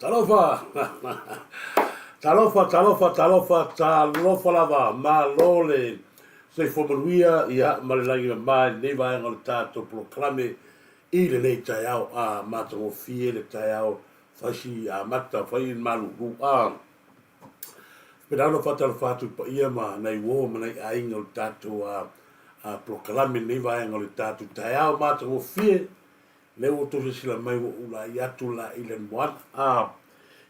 Talofa! Talofa, talofa, talofa, talofa lava, malo le soifua manuia ia ma le lagi mama i lenei vaega o le tatou polokalame i lenei taeao a matagofie le taeao faisi amata fai le malulu a faapena ona faatalofa atu i paia ma nai uo ma nai aiga o le tatou a polokalame i lenei vaega o le tatou taeao matagofie. Lea ua outou silasila mai ua ou laei atu la i le moana. A,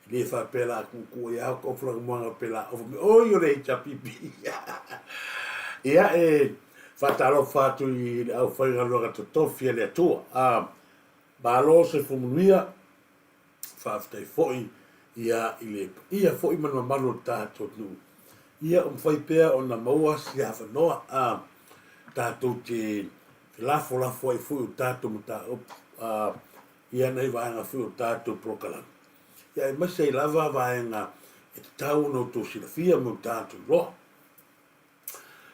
e le faapea la kuukuu ai au ka ofu moana pe la ofu me oi o le HRPP. Ia e faatalofa atu i le aufaigaluega totofi a le Atua. A, malo soifua manuia, faafetai foi ia i le paia foi ma le mamalu o le tatou atunuu. Ia o mafai pea ona maua se avanoa a tatou te felafolafo ai foi o tatou mataupu a ia nai vaega foi o tatou polokalame. Ia aemaise ai lava vaega e tatau ona outou silafia ma o tatou iloa.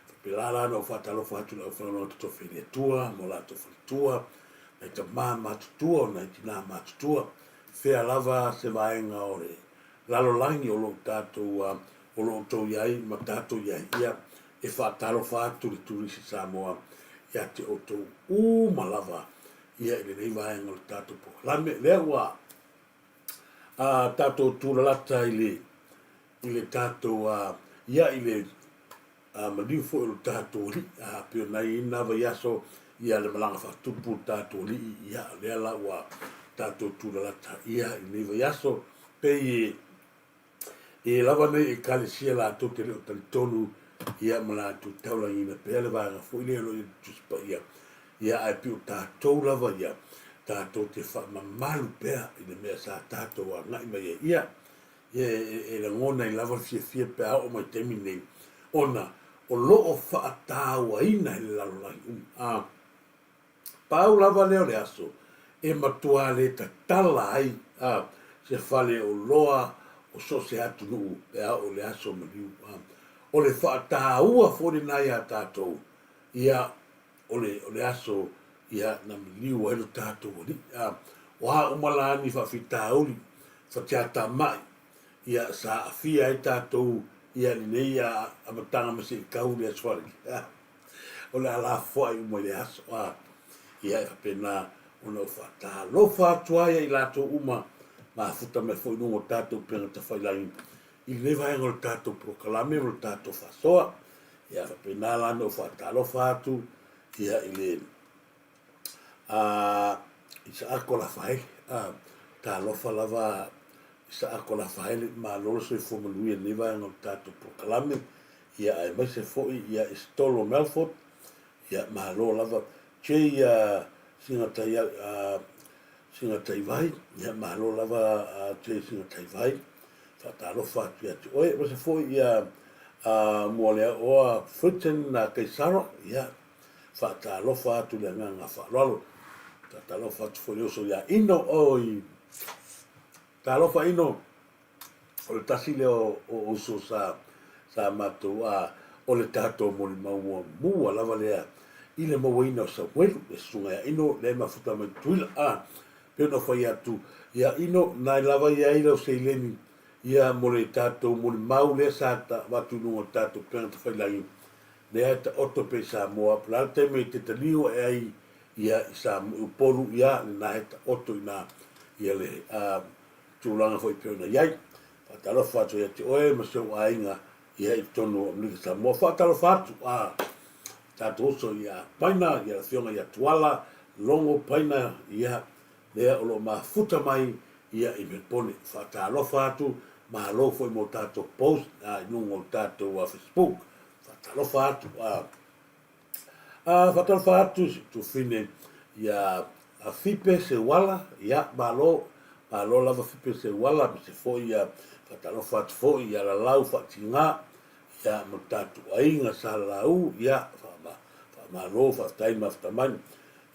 Faapela la ona ou faatalofa atu i le aufaigaluega totofi a le Atua ma o latou faletua, nai tama matutua o nai tina matutua, fea lava se vaega o le lalolagi o lo o tatou o lo o outou i ai ma tatou i ai. Ia, e faatalofa atu le Turisi Samoa ia te outou uma lava ia i lenei vaega o le tatou polokalame. Lea ua a tatou tulalata i le i le tatou a ia i le a maliu foi o le tatou alii a pei ona i ai na vaiaso ia le malaga faatupu o le tatou alii ia lea la ua tatou tulalata ia i lenei vaiaso pei e E lava nei Ekalesia latou te le o talitonu ia ma latou taulagiina pea le vaega foi lea o lo o i ai le Tusi Paia, ia ae pei o tatou lava ia, tatou te faamamalu pea i le mea sa tatou agai mai ai. Ia, ia e, e lagona ai lava le fiafia pe a oo mai taimi nei, ona o lo o faatauaina i le lalolagi uma. A. Pau lava lea o le aso e matua le tatala ai a se fale oloa o so o se atunuu pe a oo i le aso maliu. A o le faataua foi lena iā tatou, ia, o le, o le aso, ia, na maliu ai lo tatou Alii. A o a uma la ni faafitauli, fatiatamai, ia, sa aafia ai tatou, ia, lenei amataga ma se i tau le Aso Faraile. A. o le a lafoai uma i le aso a ia e faapena ona ou faatalofa atu ai ia i latou uma mafuta mai foi i luga o tatou upega tafailagi i lenei vaega o le tatou polokalame ma le tatou faasoa. Ia faapena la ona ou faatalofa atu ia i le a Isaako Lafaele. A talofa lava Isaako Lafaele, malo le soifua manuia i lenei vaega o le tatou polokalame. Ia aemaise foi ia Isitolo Melford, ia malo lava. Jay Singatai Singataivai, ia malo lava Jay Singataivai, faatalofa atu ia te oe. Aemaise foi ia Mualeaoa Fritton Kaisara, ia faatalofa atu le agaga faaaloalo. Faatalofa atu foi i le uso ia Ino, oi, talofa Ino. O le tasi lea o uso sa sa matou a o le tatou molimau muamua lava lea i le mauaina o Samuelu, le susuga ia Ino lea e mafuta mai Tutuila. A pei ona fai atu ia Ino, na lava i ai lau seileni ia mo le tatou molimau lea sa avatu i luga o le tatou upega tafailagi lea e taoto pea i Samoa. Po o le a le taimi e te taliu ae ai ia i Samoa i Upolu ia lena e taoto i ina ia le a tulaga foi pei ona i ai. Faatalofa atu ia te oe ma si ou aiga ia i totonu o Amerika Samoa. Faatalofa atu a tatou uso ia Paina, ia le afioga ia Tuala, Logo Paina, ia lea o lo o mafuta mai ia i Melbourne. Faatalofa atu, malo foi mo tatou post a i luga o tatou Facebook. Faatalofa atu a A faatalofa atu i si tuafine ia Fipe Seuala, ia malo, malo lava Fipe Seuala, aemaise foi ia faatalofa atu foi ia Lalau Faatiga, ia ma le tatou aiga Sa Lalau, ia faamalo, faafetai mafuta mai.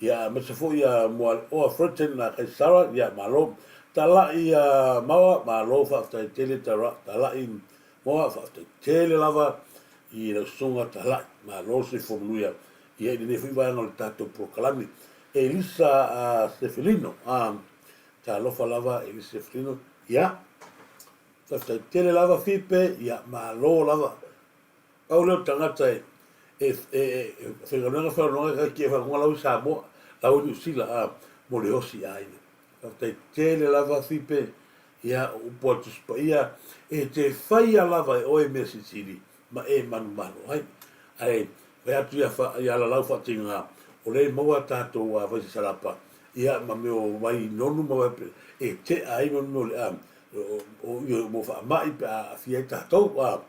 Ia aemaise foi ia Mualeoa Fredson Kaisara, ia malo. Talai Maoa, malo faafetai tele Talai Moa, faafetai tele lava i lau susuga Talai, malo le soifua manuia ia i lenei foi vaega o le tatou polokalame. Elisa Sefelino, talofa lava Elisa Sefelino, Ia, faafetai tele lava Fipe, ia malo lava. Pau lea o le tagata e e e e faigaluega faigaluega e tia faafofoga lau i Samoa, lau i Niu Sila a mo le osi aiga. Faafetai tele lava Fipe, ia o upu a le Tusi Paia, e te faia lava e oe mea silisili ma e manumalo ai. Ae fai atu ia ia Lalau Faatiga, o lea e maua a tatou vaisasalapa, ia ma mea o vai nonu ma vai e tea ai ma mea o le a o mo faamai pe a aafia ai tatou. A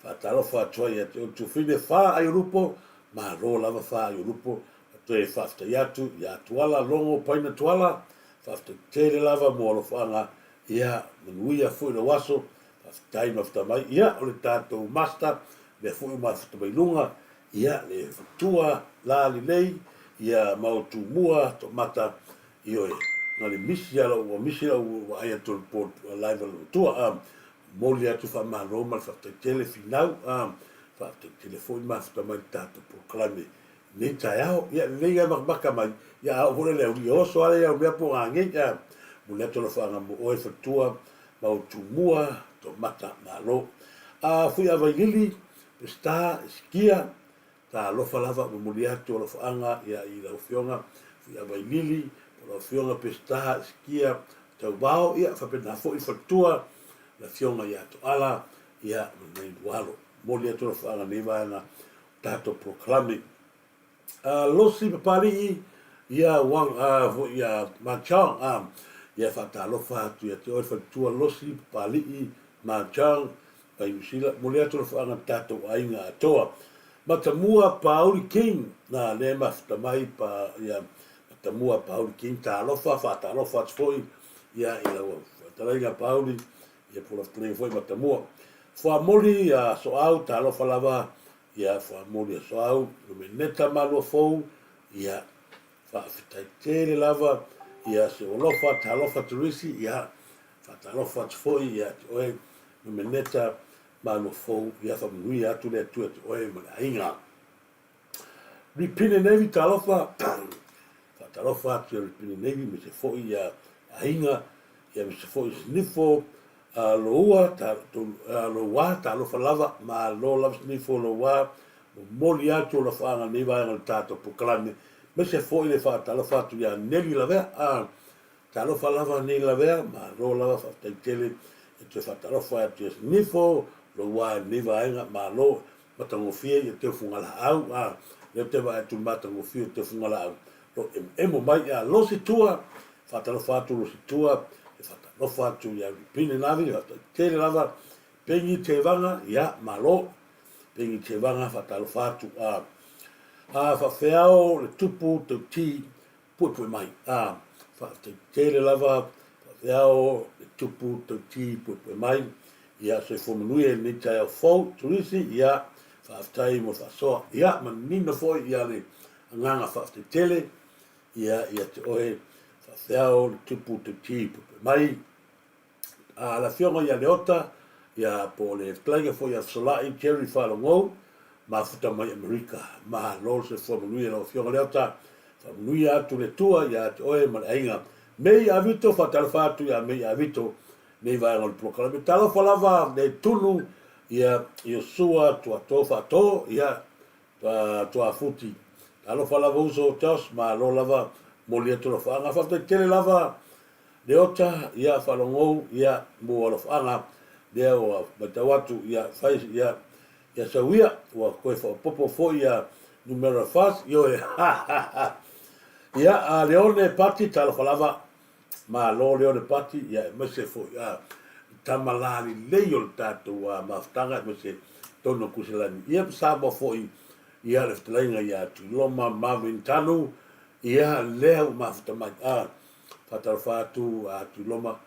faatalofa atu ai ia te oe Tufine Fa Aiolupo, malo lava Fa Aiolupo, toe faafetai atu ia Tuala Logo Paina Tuala, faafetai tele lava mo alofaaga, ia manuia foi lou aso, Faafetai mafuta mai. Ia, o le tatou Master, lea foi ua mafuta mai luga, ia, le futua la lelei, ia, ma o Tumua, Toamata, ioe, na le misi lava lau, ua misi lau vaai atu o le po live a le matua, a, momoli atu faamalo ma le faafetai tele Finau, a, faafetai tele foi mafuta mai i le tatou polokalame i lenei taeao. Ia, lelei lava makamaka mai, ia, a oo foi lea i le aualii, e oso lava le aumea po o gagei, a, momoli atu alofaaga mo oe faletua, Mau Tumua, Tomata Malo. A Fuiavailili, Peseta, Isikia, talofa lava momoli atu alofaaga ia i lau Afioga Fuiavailili, po o lau Afioga Peseta, Isikia, Tauvao, ia faapena foi faletua le Afioga ia Toala, ia ma nai Lualo. Momoli atu alofaaga i lenei vaega o tatou polokalame. Losi Papalii, ia Wang foi ia Ma Chong, ia faatalofa atu ia te oe faletua Losi Papalii Ma Chong mai Niu Sila, momoli atu alofaga i le tatou aiga atoa. Matamua Pauli King, na lea e mafuta mai pa ia Matamua Pauli King, talofa faatalofa atu foi ia i lau fetalaiga Pauli, ia po o lau fetalaiga foi Matamua. Fuamoli ia Soau, talofa lava Ia faamoli asoau Lumeneta Maluafou, ia faafetai tele lava ia se olofa talofa Turisi, ia faatalofa atu foi ia te oe Lumeneta Maluafou, ia faamanuia atu le Atua ia te oe ma le aiga. Ripine Navy talofa, faatalofa atu ia Ripine Navy me se foi ia aiga, ia me se foi Snifo Loua, Loua, talofa lava, malo lava Snifo Loua, momoli atu o lafaaga lenei vaega o le tatou polokalame, aemaise foi le faatalofa atu ia Neli Lavea. A, talofa lava Neli Lavea, malo lava, faafetai tele e toe faatalofa atu ia Snifo Loua i lenei vaega, malo, matagofie ia Teufugalaau, a, lea ou te vaai atu i le matagofie o Teufugalaau, lo emoemo mai ia Losi Tua, Faatalofa atu Lositua, e faatalofa atu ia Ripine Navi, faafetai tele lava Pengi Tevaga, ia malo Pengi Tevaga, faatalofa atu a a faafeao le tupu tauti puepue mai, a faafetai tele lava faafeao le tupu tauti puepue mai, ia soifua manuia i lenei taeao fou Turisi, ia faafetai mo le faasoa, ia manino foi ia le agaga faafetai tele Ia, ia te oe, faafeao le tupu te puepue mai. A le afioga ia Leota, ia po o le fetalaiga foi ia Fesolai Jerry Faalogou, mafuta mai Amerika. Malo le soifua manuia i lau afioga Leota, faamanuia atu le Atua ia te oe ma le aiga. Mei Avito, faatalofa atu ia Mei Avito, nei vaega o le polokalame. Talofa lava le tunu ia Iosua Tuato Faato, ia Tuafuti. Talofa lava uso Josh, malo lava moli atu alofaaga. Faafetai tele lava Leota, ia faalogou ia mo alofaaga lea ua matau atu ia fai ia ia sauia ua toe faaopoopo foi ia numera fas ioe ia a Leone Pati talofa lava malo Leone Pati ia aemaise foi a tama lalelei o le tatou mafutaga aemaise tonu o Kuselani ia ma Samoa foi ia le fetalaiga ia Tuiloma Marvin Tanu ia lea ua mafuta mai a faatalofa atu a Tuiloma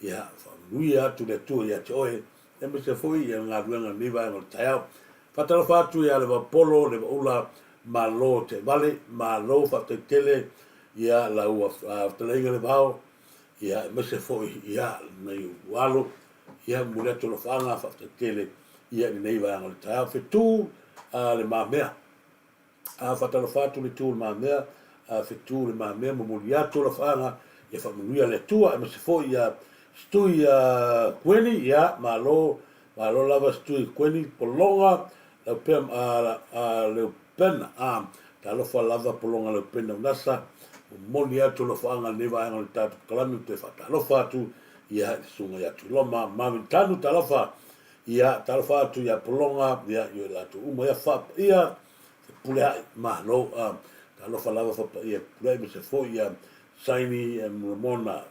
ia faamanuia atu le Atua ia te oe aemaise foi ia galuega lenei vaega o le taeao. Faatalofa atu ia Levapolo, Levaula, malo Teevale, malo faafetai tele ia lau fetalaiga Levao, ia aemaise foi ia nai ou alo, ia momoli atu alofaaga faafetai tele ia i lenei vaega o le taeao. Fetu a Le Mamea. A faatalofa atu le Tu Le Mamea, a fetu Le Mamea, momoli atu alofaaga ia faamanuia le Atua aemaise foi ia Stui Kueni, ia, malo, malo lava Stui Kueni, Pologa, Laupea, Leupena, talofa lava Pologa Leupena Unasa, momoli atu alofaaga i lenei vaega o le tatou polokalame, ou te faatalofa atu, ia, i le susuga ia Tuiloma Marvin Tanu, talofa, ia, talofa atu ia Pologa, ia, i latou uma, ia, faapaia, Fepuleai, malo, talofa lava faapaia Fepuleai, aemaise foi ia Saini Ramona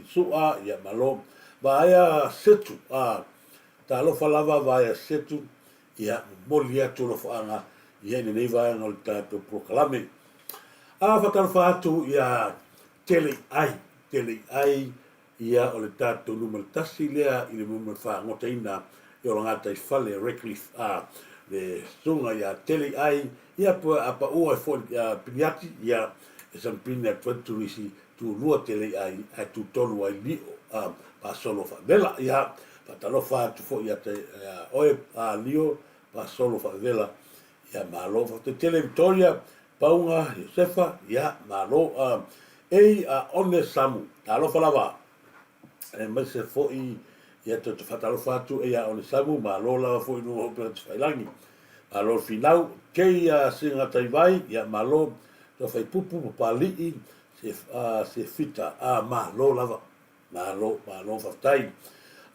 Sua, ia malo. Vaea Setu, a, talofa lava Vaea Setu, ia momoli atu alofaaga ia i lenei vaega o le tatou polokalame. A, faatalofa atu ia Teleiai, Teleiai, ia o le tatou numera tasi lea i le numera fagotaina i o gataifale Redcliffe, a, le susuga ia Teleiai, ia po a pau ai foi ia Piniati, ia e sampini atu ai le turisi tulua tele ai ae tutolu ai lio a pasolo faavela. Ia, faatalofa atu foi ia te oe a Lio pasolo faavela. Ia, malo. Faafetai tele Victoria, Pauga, Iosefa, ia, malo. A, ei a one Samu, talofa lava. Aemaise foi ia te faatalofa atu ei a one Samu, malo lava foi i luga o upega tafailagi. Malo le finau. Kei a Singa Taivai, ia, malo. Tuafaipupu, Papalii, se, se Fita, a, malo lava. Malo, malo, faafetai.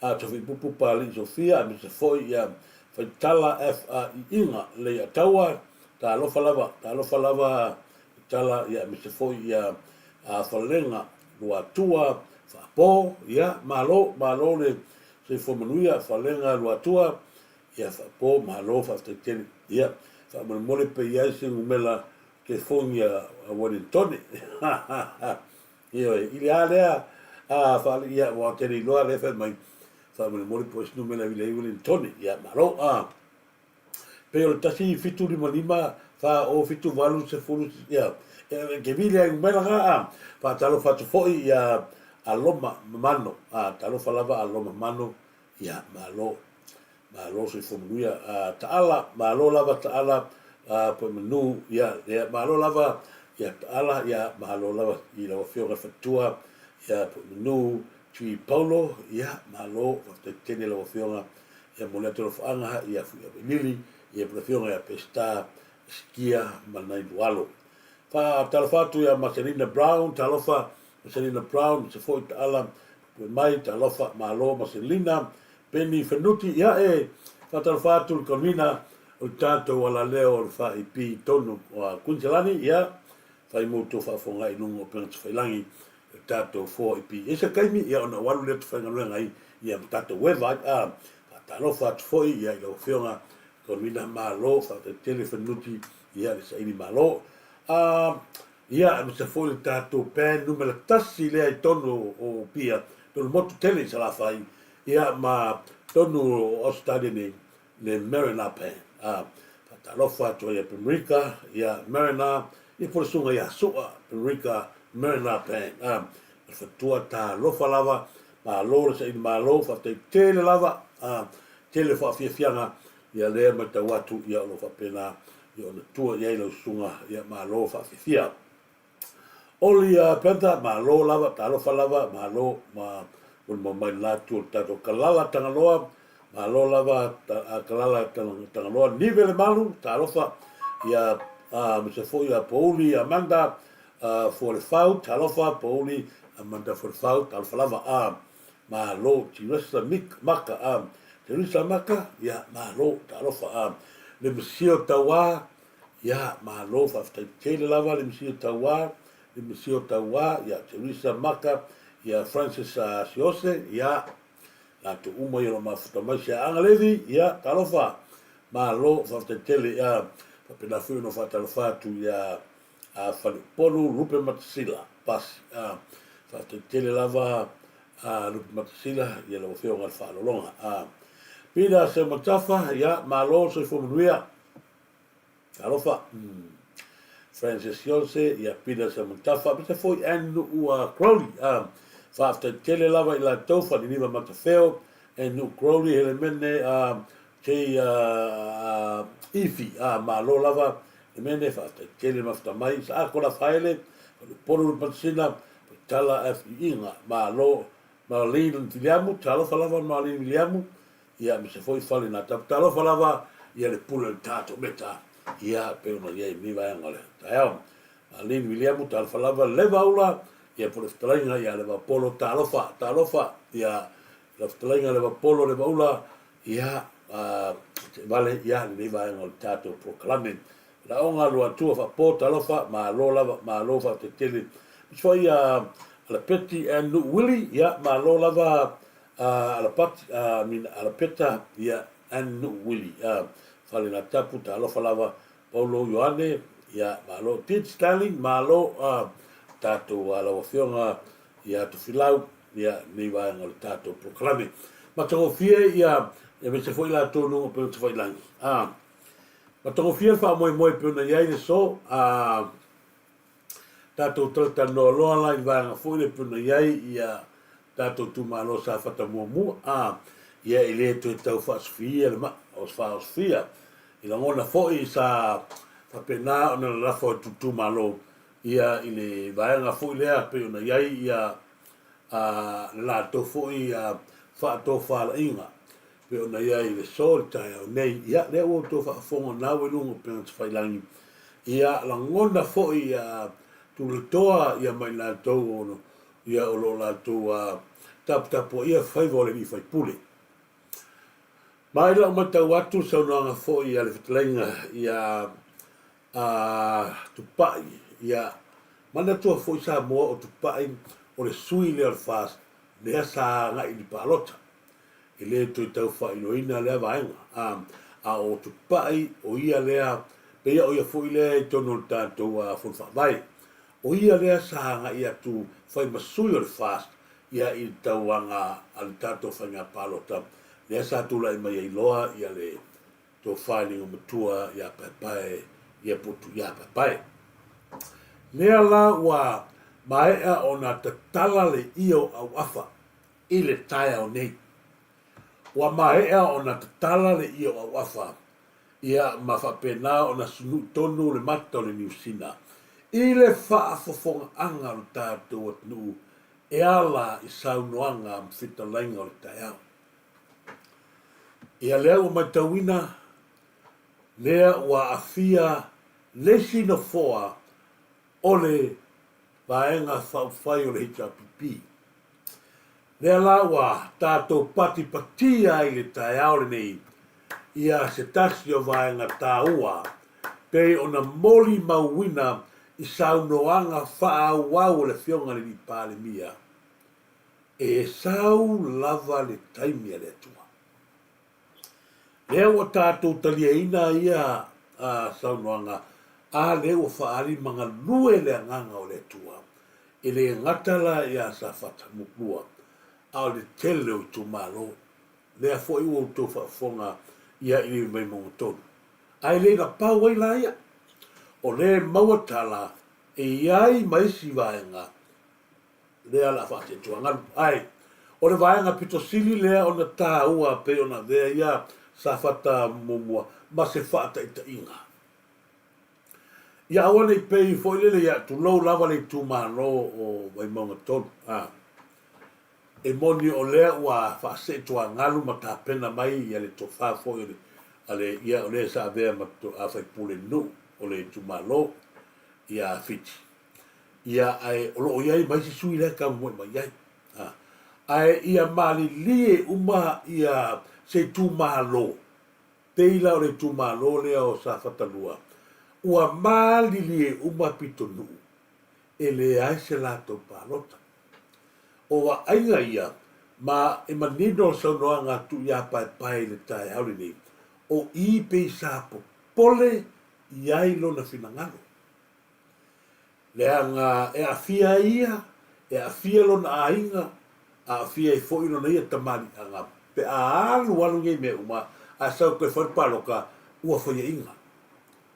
A, Tuafaipupu, Papalii Sofia, aemaise foi ia Faitala F-A-I-Iga, Leiataua, talofa lava, talofa lava Faitala, ia, aemaise foi ia a, Falega Luatua, Faapo, ia, malo, malo le soifua manuia, Falega Luatua, ia, Faapo, malo, faafetai tele. Ia, faamolemole pe i ai se numera telefoni a Wellingtone. Ioe, i le a lea, a, faale, ia, ua te le iloa lea fai mai, faamolemole po o se numera i le Wellingtone. Ia, malo, a. Pei o le 1755, 4 0 7 8 10, ia, e ke vili ai numera ga, a. Faatalofa atu foi ia Aloma Mamano, a, talofa lava Aloma Mamano, ia, malo. Malo soifua manuia. Taala, malo lava Taala Poimanu, ia, ia, malo lava ia Taala, ia, malo lava i lau Afioga i le Faletua ia Poimanu Tui Paulo, ia, malo, faafetai tele lau Afioga, ia momoli atu alofaaga ia Fuiavailili, ia po le Afioga ia Peseta Sikia ma Nailualo. Faatalofa atu ia Marcelina Brown, talofa Marcelina Brown, se foi Taala Pue mai, talofa, malo Marcelina, Peni Fenuti, ia e faatalofa atu i le convener o le tatou alaleo o le FAIP tonu o Kuiniselani, ia fai mo outou faafofoga i luga o upega tafailagi o le tatou 4IP. I se taimi, ia ona ou alu lea tafaigaluega ai ia ma tatou ueva ai, a faatalofa atu foi ia i lau Afioga convener, malo, faafetai tele Fenuti, ia le saili malo. A, Ia, aemaise foi le tatou band numera tasi lea i tonu o Apia, tonu motu tele i Salafai, ia ma tonu o Ausetalia nei, le Mariner Band. A, faatalofa atu ai ia Penrika, ia Mariner, ia po o le susuga ia Sua, Penrika Mariner Band. A, ma le faletua talofa lava, malo le saili malo, faafetai tele lava, a, tele faafiafiaga, ia lea matau atu, ia o lo o faapena Ia ona tua i ai lau susuga, ia malo faafiafia. Oli a Panther, malo lava, talofa lava, malo ma molimau mai lena atu o le tatou Kalala Tagaloa, malo lava Kalala Tagaloa, Nive le Malu, talofa, ia aemaise foi ia Pouli Amanda Fualefau, talofa Pouli Amanda Fualefau, talofa lava, a Malo, Teresa Mick Maka, a Teresa Maka, ia, malo, talofa, a le Misio Tauā, ia, malo, faafetai tele lava le Misio Tauā, le Misio Tauā, ia, Teresa Maka, ia, Francis Siose, ia, latou uma ia o lo o mafuta mai, Seaaga Levi, ia, talofa, malo, faafetai tele, ia, faapena foi ona faatalofa atu ia a Faleupolu Lupe Matasila Pasi. A, faafetai tele lava a Lupe Matasila ia lau Afioga i le faaaloaloga. A, Peter Seumatafa, ia, malo, soifua manuia. Talofa. Francis Siose, ia, Peter Seumatafa, aemaise foi Ann Nuu Crowley. A, faafetai tele lava i latou, Falelima Matafeo, Ann Nuu Crowley, Helemene, a, Kei a, Ifi, a, malo lava Hemene, faafetai tele mafuta mai, Saako Lafaele, Falupolu Lepansina, Faitala F Iiga, malo. Marlene Viliamu, talofa lava Marlene Viliamu, ia aemaise foi fale na tapu. Talofa lava ia le pule o le tatou meta, ia pei ona i ai i lenei vaega o le taeao. Marlene Viliamu, talofa lava Levaula, ia po o le fetalaiga ia Levaopolo, talofa, talofa ia lau fetalaiga Levaopolo Levaula, ia vale ia lenei vaega o le tatou polokalame. Laoga Luatua Faapo, talofa, malo lava, malo faafetai tele. Aemaise foi ia Alapeti and Nuu Willie, ia malo lava Alapati, I mean Alapeta, ia and Nuu Willie. Fale Natapu, talofa lava. Paulo Ioane, ia malo. Tit Stanley, malo tatou lau afioga ia Tofilau, ia lenei vaega o le tatou polokalame. Matagofie ia aemaise foi latou i luga o upega tafailagi. Matagofie le faamoemoe e pei ona i ai le aso, a tatou talatalanoa loa la i le vaega foi lea e pei ona i ai ia tatou itumalo Safata muamua, a ia e le toe tau faasofiia le maa o faaosofia i lagona foi sa faapena ona lalafo atu i itumalo ia i le vaega foi lea e pei ona i ai ia a le latou foi faatofalaiga pei ona i ai i le aso i le taeao nei. Ia, lea ua outou faafofoga na ua i luga o upega tafailagi, ia lagona foi ia tulatoa ia ma i latou o, ia o lo o latou taputapuaia faiva o le alii faipule. Ma i lau matau atu i saunoaga foi a le fetalaiga ia a Tupai, ia manatua foi Samoa o Tupai o le sui lea o le FAST lea sa agai i le palota. E le toe tau faailoaina lea vaega. A, a o Tupai, o ia lea, pei o ia foi lea i totonu o le tatou Fono Faavae. O ia lea sa agai atu fai ma sui o le FAST ia i le tauaga a le tatou faiga palota lea sa tulai mai ai loa ia le tofa i le igoamatua ia Paepae ia Putu ia Paepae. Lea la ua maea ona tatala le ie o Auafa i le taeao nei. Ua maea ona tatala le ie o Auafa ia ma faapena ona sunui tonu le mata o le Niu Sina i le faafofogaaga o le tatou atunuu e ala i saunoaga ma fetalaiga o le taeao. Ia lea ua matauina, lea ua aafia le isi nofoa o le Vaega Faaupufai o le HRPP. Lea la ua tatou patipatia ai i le taeao lenei ia se tasi o vaega taua pei ona molimauina i saunoaga faaauau a le Afioga i le Alii Palemia, E sau lava le taimi a le Atua. Lea ua tatou taliaina ia saunoaga, a lea ua faaali ma galue le Agaga o le Atua, e le gata la ia Safata 2, a o le tele o itumalo. Lea foi ua outou faafofoga ia i le Vaimauga 3. Ae le na pau ai la ia. O lea e maua tala e i ai ma isi vaega lea o le a faatetuagalu. Ae, o le vaega pito sili lea ona taua pei ona avea ia Safata muamua ma se faataitaiga. Ia aua ne i pei foi lele ia tulou lava le itumalo o Vaimauga 3, a. E moni o lea ua faaseetuagalu ma tapena mai ia le tofa foi o le, a le, ia o le sa avea ma faipule nuu o le itumalo ia Fiti. Ia, ae o lo o i ai ma isi sui la e tamomoe mai ai. A, ae ia malilie uma ia se itumalo, pei la o le itumalo lea o Safata 2, ua malilie uma pitonuu, e leai se latou palota. O vaaiga ia, ma e manino le saunoaga a Tuiapaepae i le taeao lenei, o i pei sa popole i ai lona finagalo. Leaga e aafia ai ia, e aafia lona aiga, aafia ai foi lona ia tamaliiaga pe a alu alu nei mea uma ae sau toe fai le palota, ua faiaina.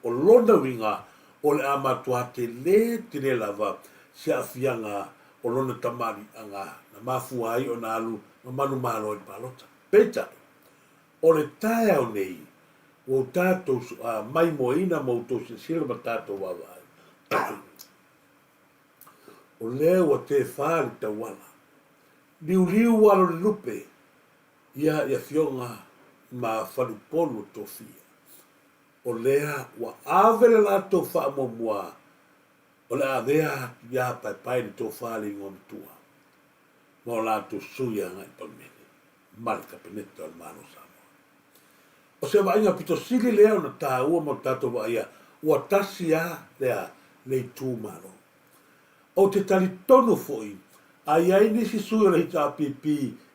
O lona uiga, o le a matua tele tele lava se aafiaga o lona tamaliiaga na mafua ai ona alu ma manumalo i le palota. Peitai, O le taeao nei, ua o tatou maimoaina ma outou silasila ma tatou vaavaai, o lea ua tefa le tauala. Liuliu alo le lupe ia i afioga ma faleupolu o tofia. O lea ua ave le latou faamuamua o le avea atu iā Paepae le tofa le igoa matua ma o latou sui agai i Palemene ma le Kapeneta o le Malo o Samoa. O se vaaiga pito sili lea ona taua mo le tatou vaaia ua tasi a lea le itumalo. Ou te talitonu foi, a i ai nisi sui o le HRPP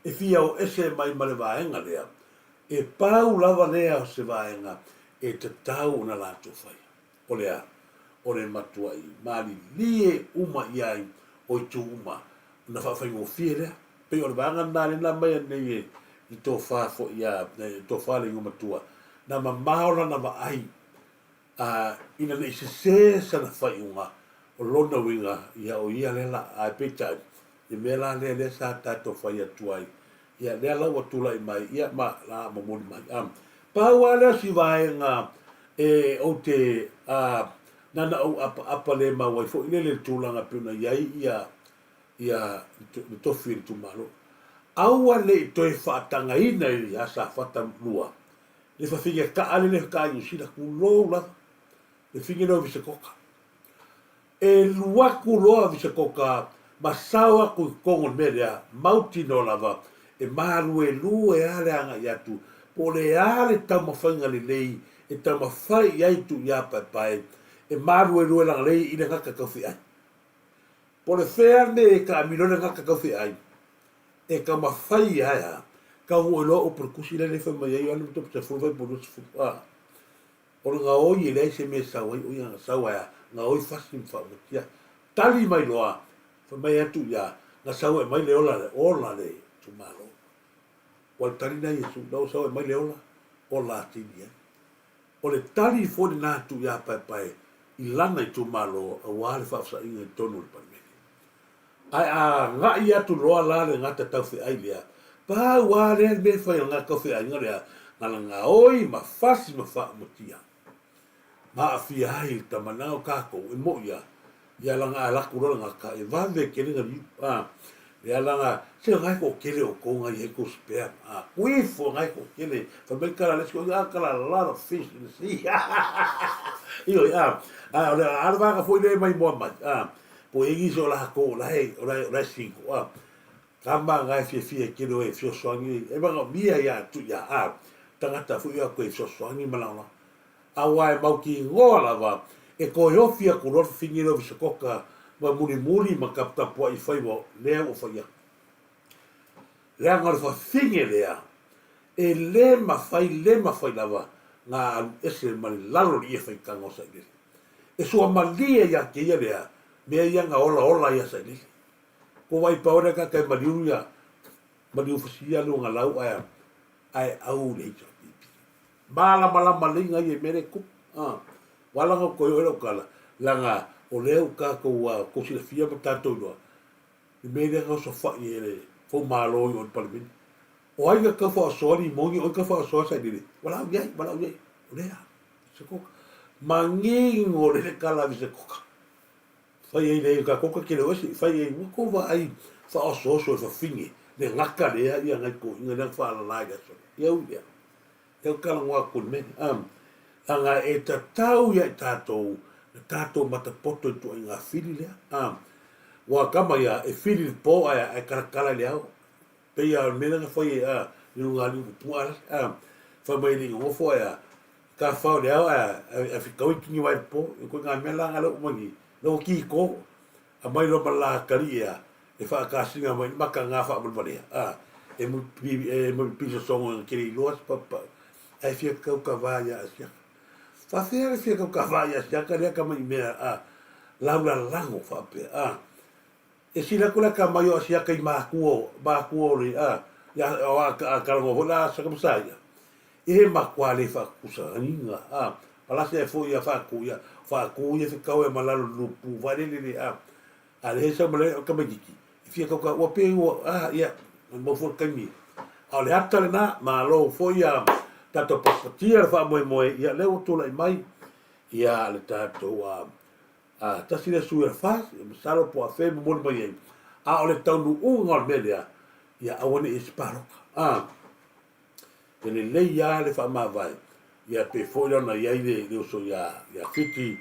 e fia o ese mai ma le vaega lea, e pau lava lea o se vaega e tatau ona latou faia. O le a? O le matuai malilie uma i ai o itu uma ona faafaigofie lea. Pei o le vaega lena lea na aumai nei e le tofa foi a le tofa le Igoamatua, na mamao lana vaai A ina ne i sesē sana faaiuga, o lona uiga, ia o ia lea la. Ae peitai, i mea la lea lea sa tatou fai atu ai, ia lea la ua tulai mai, ia ma la momoli mai. A, pau lava lea o si vaega e ou te, a, na ona ou apaapa le mau ai foi lele i le tulaga e pei ona i ai ia, ia le tofi o le itumalo. Aua ne i toe faatagaina i Safata 2 Le fafine kaa lele kaa i Niu Sila, tulou lava, le fine lea o Visekoka. E lu atu loa Visekoka ma sao atu i totonu o le mea lea, mautinoa lava e maluelue lava le agai atu, po o le a le taumafaiga lelei e taumafai i ai Tuiapaepae e maluelue lagalei i le gata taufeai. Po o le fea lenei e taamilo ai le gata taufeai, e taumafai lava e a, tau oi loa upu i le tusi lea e fai mai ai Ioane 10 fai po 20, a, o le gaoi e leai se mea e sau ai, o ia na sau ae a, gaoi fasi ma faaumatia. Tali mai loa, fai mai atu ia, na sau e aumai le ola, ola le itumalo. Ua le tali lena a Iesu, na ua sau e aumai le ola, ola atili ai. O le tali foi lena a Tuiapaepae i lana itumalo aua le faafesaiga i totonu o le Palemene. Ae a agai atu loa la le gata taufeai lea, pau lava lea le mea e fai e le gata taufeaiga lea, na ona gaoi ma fasi ma faaumatia. Ma aafia ai le tama leaga o tatou e moi a, ia laga a laku loa le gata e vave tele na liu a, lea laga se na e toatele outou na iai tou spare a, kuifo na e toatele, fai mai tala a le isi toeaina, a tala a lot of fish in the sea ioe a, a o le a le vaega foi lea e maimoa mai a, Po i ai nisi o latou o la e, o la e, o la e single, a, kama na e fiafia e tele oe e fesoasoani, e manaomia ia atu ia, a, tagata foi ia koe e fesoasoani ma lagolago. Aua e mautinoa lava e toe ofi atu loa le fafine lea o Visekoka ma mulimuli ma taputapuai faiva lea ua fai atu. Leaga o le fafine lea e le mafai le mafai lava na alu ese ma le lalo o le ie faitaga o Sailele. E suamalie ia te ia lea mea ia na olaola ai a Sailele. Ko wai pau lea kaka e maliu ia maliu fasia lua na lau ae ae au le HRPP. Malamalama lei ngai e mea le tupu. Ah, wala nga koe oe lau kala, langa o lea u kākou a kou silafia ma tātou iloa, Le mea lea na osofai e le foumalo i o i le Palemene. O ai na tau faaosoa limoni, o ai tau faaosoa sailele? Valaau i ai, valaau i ai. O lea, Visekoka. Manino lele tala a Visekoka. Fai ai le ka koka ke leo ese, fai ai ua kou vaai faaosooso e fafine le gata lea ia nai toeaiina lea na faalala i le aso lea. Ia ui lea. Lea ou talanoa atu i le mea lea. Leaga e tatau ia i tatou na tatou matapoto i ituaiga fili lea. Ua kama ia e fili i le po ae ae talatala i le ao. Pei lava o le mea lea na fai e i luga alii o Pua la. Fai mai e le i nonofo ae tafafao i le ao ae ae fetaui tinivae i le po. O ituaiga mea la na lea ua aumai nei, lea ua kiko. Aumai loa ma le la atalii ea e faakasina mai le mataga faavalevalea, a, e mulimulipi sosoga ina te le iloa se paupau, ae fia taukava ia Asiata. Faafefea le fia taukava ia Asiata lea tama i mea, a, laulalago faapea, a. E sili atu le atamai o Asiata i matua, matua o le, a, ia, a, a talanoa foi la Asiata ma Saia, e matua le faatusaina, a, palasi ae foi ia faatu, ia, faatu ia fetau ia ma lalo i le lupu, vaelele le, a, A leai sau ma le tamaititi, e fia tau ua pei ua, a, ia, e mau foi le taimi. A o le ata lena, malo foi a tatou patipatia le faamoemoe, ia, lea ua tulai mai, ia, le tatou, a, a, tasi lea sui o le FAST, ia, masalo po o afea e momoli mai ai. A o le taunuuga o le mea lea, Ia aua ne i i ai se palota. A, e lelei lava le faamavae, ia pei foi la ona i ai le uso ia Fiti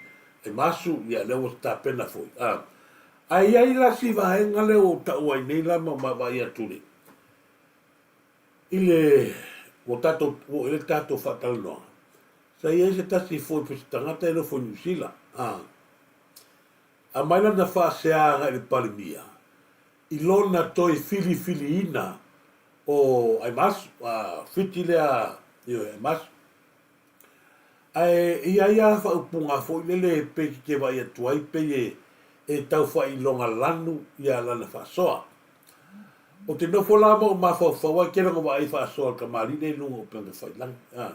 Aimasu, ia lea ua tapena foi. A, ae i ai la si vaega lea ua ou taua ai nei la ma ou vaavaai atu i le, i le, ua tatou, ua oo i ai le tatou faatalanoaga, sa i ai se tasi foi o se tagata e nofo i Niu Sila, a, aumai lana faasea agai i le Palemia, i lona toe filifiliina o Aimasu, a Fiti lea, ioe, Aimasu. Ae i ai lava faaupuga foi lele pei te te vaai atu ai pei e, e tau faailoga lanu ia lana faasoa. Ou te nofo la ma ou mafaufau ae tele ona vaai faasoa a le tamalii lea i luga o upega tafailagi. A.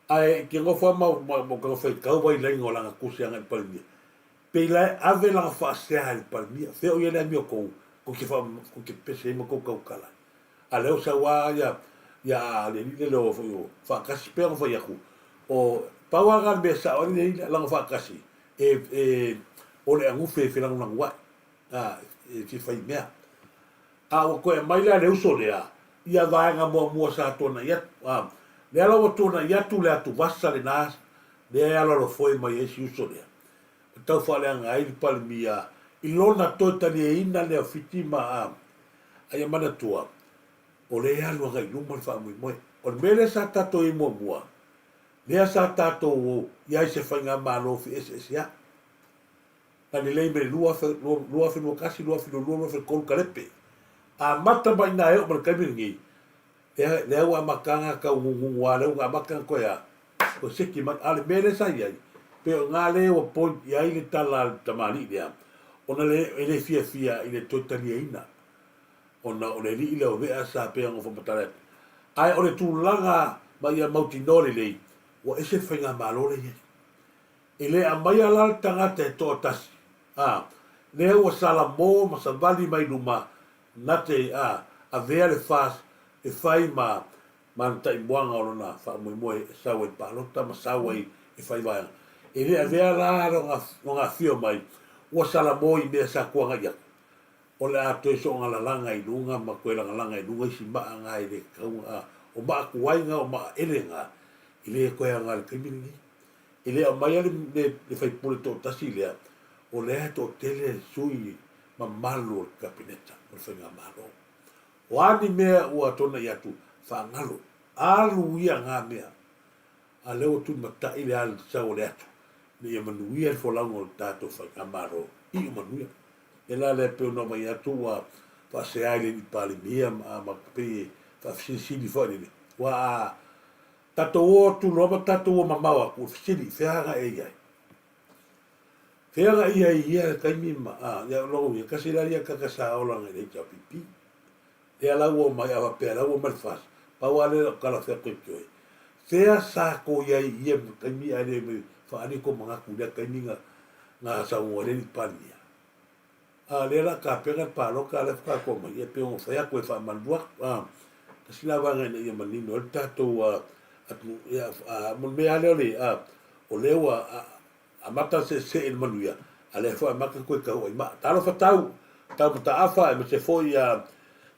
Ae i te nofo lava ma, ma, ma ou tago faitau vailaiga o lana tusi agai i le Palemia, Pei la e ave lana faasea i le Palemia, fea o i ai le amio tou, tou te faa, tou te pepese ai ma tou tautala ai. A lea ua sau lava ia, ia le alii lele o foi o Faatasi pei ona fai atu, o, pau lava lena o le mea e sao ai le alii lea, leaga o Faatasi, e, e, o le agufe e felagolaguai, a, e fia fai mea. A ua toe aumai la le uso lea, ia vaega muamua sa tuanai atu, a, lea la ua tuanai atu le atuvasa lena, lea e aloalofoe mai ai si uso lea, e tau faaleaga ai le Palemia i lona toe taliaina lea o Fiti ma a a ia manatua, o lea e alu agai i luma le faamoemoe. O le mea lea sa tatou i ai muamua, lea sa tatou i ai se faigamalo feeseesea'i, na lelei mai le 2021, 2022, 2023 kalepe. Amata mai i ina e oo mai le taimi lenei, Lea, lea ua amata ona tau gugugu a, lea ua amata ona toe a, toe seki mai. A o le mea lea sa i ai, pei o i ina lea ua point i ai le tala a le tamalii lea, ona le, e le fiafia i le toe taliaina, ona o le alii lea o Vea sa pei ona faamatala atu. Ae o le tulaga ma ia mautinoa lelei, ua ese le faigamalo lea e i ai. E le aumaia la le tagata e toatasi, a, lea ua salamo ma savali mai luma Na te a avea le FAS e fai ma ma ana taimuaga o lona faamoemoe e sau ai palota ma sau ai e fai vaega. E le avea la lona afio mai ua salamo i mea sa tuanai atu. O le a toe soogalalaga i luga ma toe lagalaga i luga isi maa na e le tatau ona o maa tuai na o maa ele na e le toe aoga i le taimi lenei. E le aumaia le le faipule toatasi lea o lea e toatele sui mamalu o le Kapeneta ma le Faigamalo. O a ni mea ua tuanai atu, faagalo, alu ia na mea, a lea ua tulimatai le alisau o le atu ina ia manuia le folauga o le tatou Faigamalo i o manuia. Lea la lea pei ona aumai atu ua faasea i le Alii Palemia ma ma pei e faafesilisili foi lele, ua a tatou o atu loa ma tatou o mamao atu, o le fesili, fea aga e i ai? Fea la ia i ia taimi ma, a, ia lou ia, kasi la ia kaka sa ola ngai le HRPP. Lea la ua omai, a faapea la ua omai le FAS, pau a lea lau tala fea toetoe. Fea sa ko i ai i ia taimi ae le mai faaalia ko manatu i lea taimi na, na saunoa ai le alii Palemia. A lea la tapena le palota a lea faatoa ko mai, ia pei ona fai atu e faamalulu atu, a, kasi la vaega ina ia manino ai le tatou, a, atunuu, ia, a, mo le mea lava lea o le, a, o lea ua, a, Amata le seesee i le manuia, a lea foi amata koe tau ai maa. Talofa tau, tau mataafa aemaise foi ia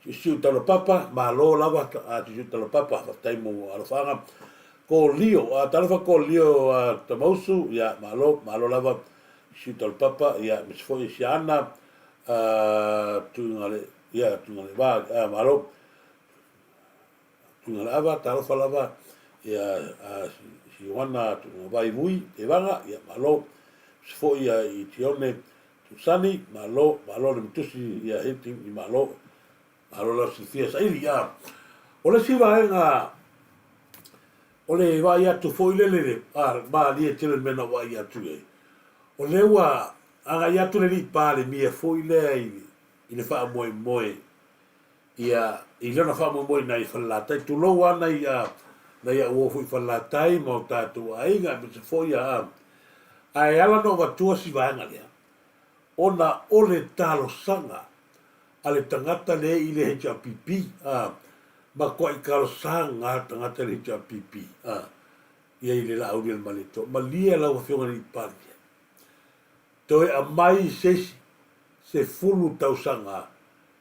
Siusiu Taulapapa, malo lava a Siusiu Taulapapa, faafetai mo alofaaga. Kolio, a talofa Kolio a Tamausu, ia malo, malo lava Siusiu Taulapapa, ia aemaise foi Siaana, a Tuigale, ia Tuigaleva, a malo. Tuigaleava, talofa lava ia a Sioana Tuigavai Vui Tevaga, ia malo. Aemaise foi ia i Tione Tusani, malo, malo le matusi ia Hilton i malo. Malo lau silafia saili. Ia. O le isi vaega o le vaai atu foi lele le a malie tele le mea na ou vaai atu i ai. O lea ua agai atu le alii Palemia foi lea i le faamoemoe Ia, i lona faamoemoe i nai Falelatai, tulou lava nai a, nai au uo foi i Falelatai ma o tatou aiga aemaise foi a, ae ala ona ou avatua si vaega lea, ona o le talosaga a le tagata lea i le HRPP, a, matuai talosaga a le tagata i le HRPP, a, ia i le Laaulialemalietoa. Malie lau Afioga i le Palemia, toe aumai se isi 10 tausaga.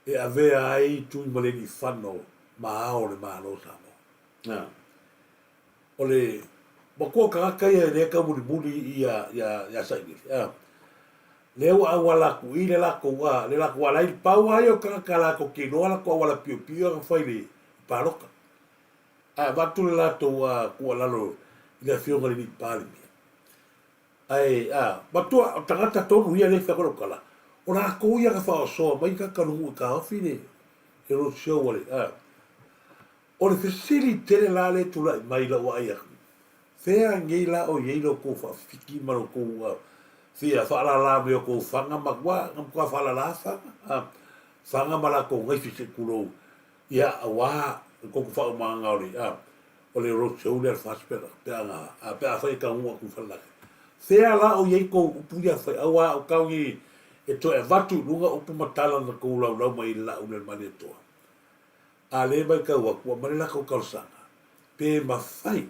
e avea ai Tuimalealiifano ma ao o le Malo o Samoa. A. O le matua o tagata ia e le taumulimuli ia, ia, ia Sailele. A. Lea ua auala atu i le latou, a, le latou ala ai, pau lava ia o tagata latou te iloa latou auala piopio na fai i le palota. Ae avatu le latou a, tuualalo i le afioga i le alii Palemia. Ae, a, matua, o tagata tonu ia lea e fai atu lau tala, o latou ia na faaosoa mai tagata o le nuu e taofi le, le road show a le, a. O le fesili tele la lea e tulai mai i lau vaai atu, fea nei la o i ai lo outou faafiki ma lo outou fia faalala mai o outou faga ma, ua, na matua faalala faga, a, faga ma latou naifi se i tulou, ia, aua le tou faaumaga o le, a, o le road show lea a le FAST pe a na, a, pe afai e taunuu atu i Falelatai. Fea la o i ai tou upu ia fai, aua o tau nei e toe avatu i luga upu ma tala na tou laulau mai ai i le laau lea i le Malietoa. A lea e matau atu, ua aumai le latou talosaga, pe mafai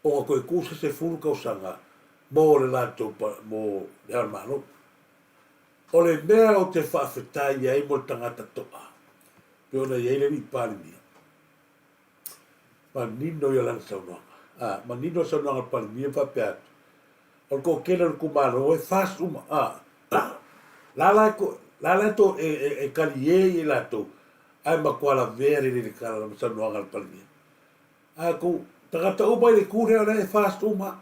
ona toe tuu se 10 tausaga mo le latou, mo Le Ao o le Malo. O le mea ou te faafetai ai mo le tagata toa, pei ona i ai le Alii Palemia, manino ia lana saunoaga. A, manino le saunoaga a le Palemia ma faapea atu, o le toatele o le itumalo e FAST uma. A, la la e, la la e, to, e, e, e talie i latou, ae matua lavea lelei le tala ma saunoaga a le Palemia. Ae kou tagata uma i le itu lea o lea e FAST uma,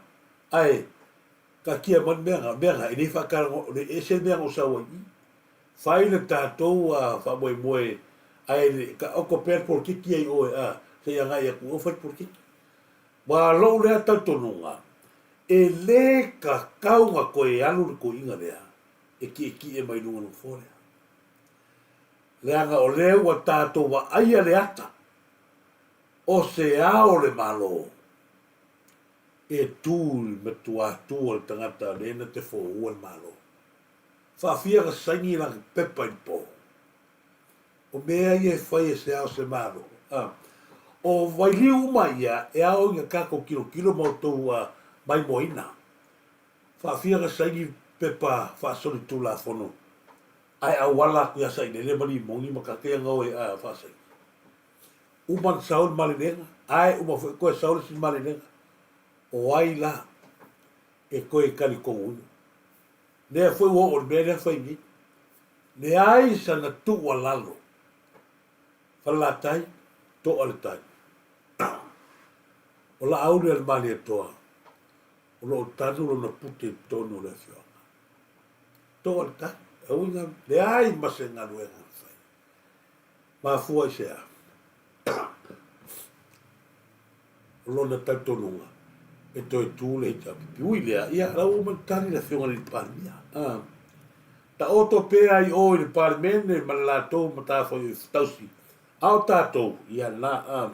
ae taatia mai le mea na, mea na e le faatalanoa, o le ese le mea na ou sau ai i i. Fai le tatou faamoemoe ae le taoto pea le polokiki ia i oe a se i agai atu i o fai le polokiki. Ma lou lea talitonuga, e le tatau ona toe alu le toeaina lea e tietie mai luga o le nofoa lea. Leaga o lea ua tatou vaaia le ata o se ao o le Malo e tu i le matuatu o le tagata lea na te foua le Malo. Faafia na saini lana pepa i le po. O mea ia e fai e se ao se Malo. A. O vailiu uma ia e ao ina tatou tilotilo ma outou maimoaina. Faafia na saini pepa faasolitulafono ae auala atu ia Sailele ma Limoni ma tagata ia na o e faasaini. Uma na sau le malelega, ae uma foi toe sau le isi malelega. O ai la e toe talitonuina? Lea foi ua oo i le mea lea fai nei. Leai sana tuualalo. Falelatai, toa le tai. O Laauli a le Malietoa, o lo o tanu lona pute i totonu o le afioaga. Toa le tai, auiga, leai ma se galuega na fai. Mafua i se a? O lona talitonuga, e toe tu le HRPP. Ui lea, ia, la ua uma ona tali le Afioga i le Palemia. Ah. Taoto pea i o i le Palemene ma le latou matafaioi tausi. A o tatou, ia na, ah.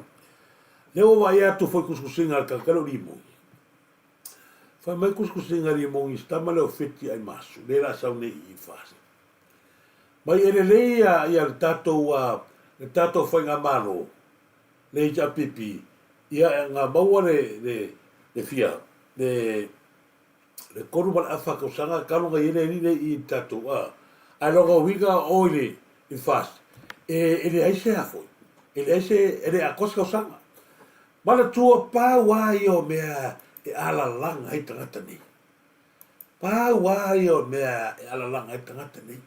Lea ua vaai atu foi kusikusiga a le tagata lea o Limoni. Fai mai kusikusiga a Limoni i se tama lea o Feti Aimasu, lea la sau nei i i Fasi. Mai e lelei ia, ia le tatou, uh, le tatou faigamalo, le HRPP, ia na maua le, le, le fia, le, le 3 ma le afa tausaga talu na i ai le alii lea i i le tatou, a, ae lona uiga o i le, i le FAST, e, e leai se a foi, e leai se, e le atoa se tausaga. Manatua pau lava ia o mea e alalaga ai tagata nei. Pau lava ia o mea e alalaga ai tagata nei.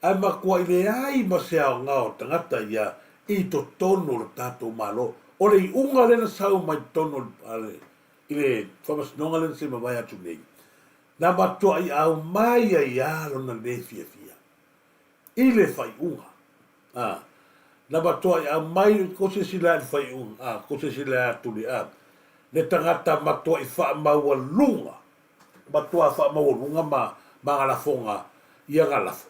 Ae matuai leai ma se aoga o tagata ia i totonu o le tatou Malo. O le iuga lea na sau mai totonu o le, i le faamasinoga lea na se i mavae atu nei, na matuai aumai ai lava lona le fiafia i le faaiuga. A, na matuai aumai, kou silasila i le faaiuga, a, kou silasila atu le, a, le tagata matuai faamaualuga Matua faamaualuga ma ma ana lafoga i ana lafo.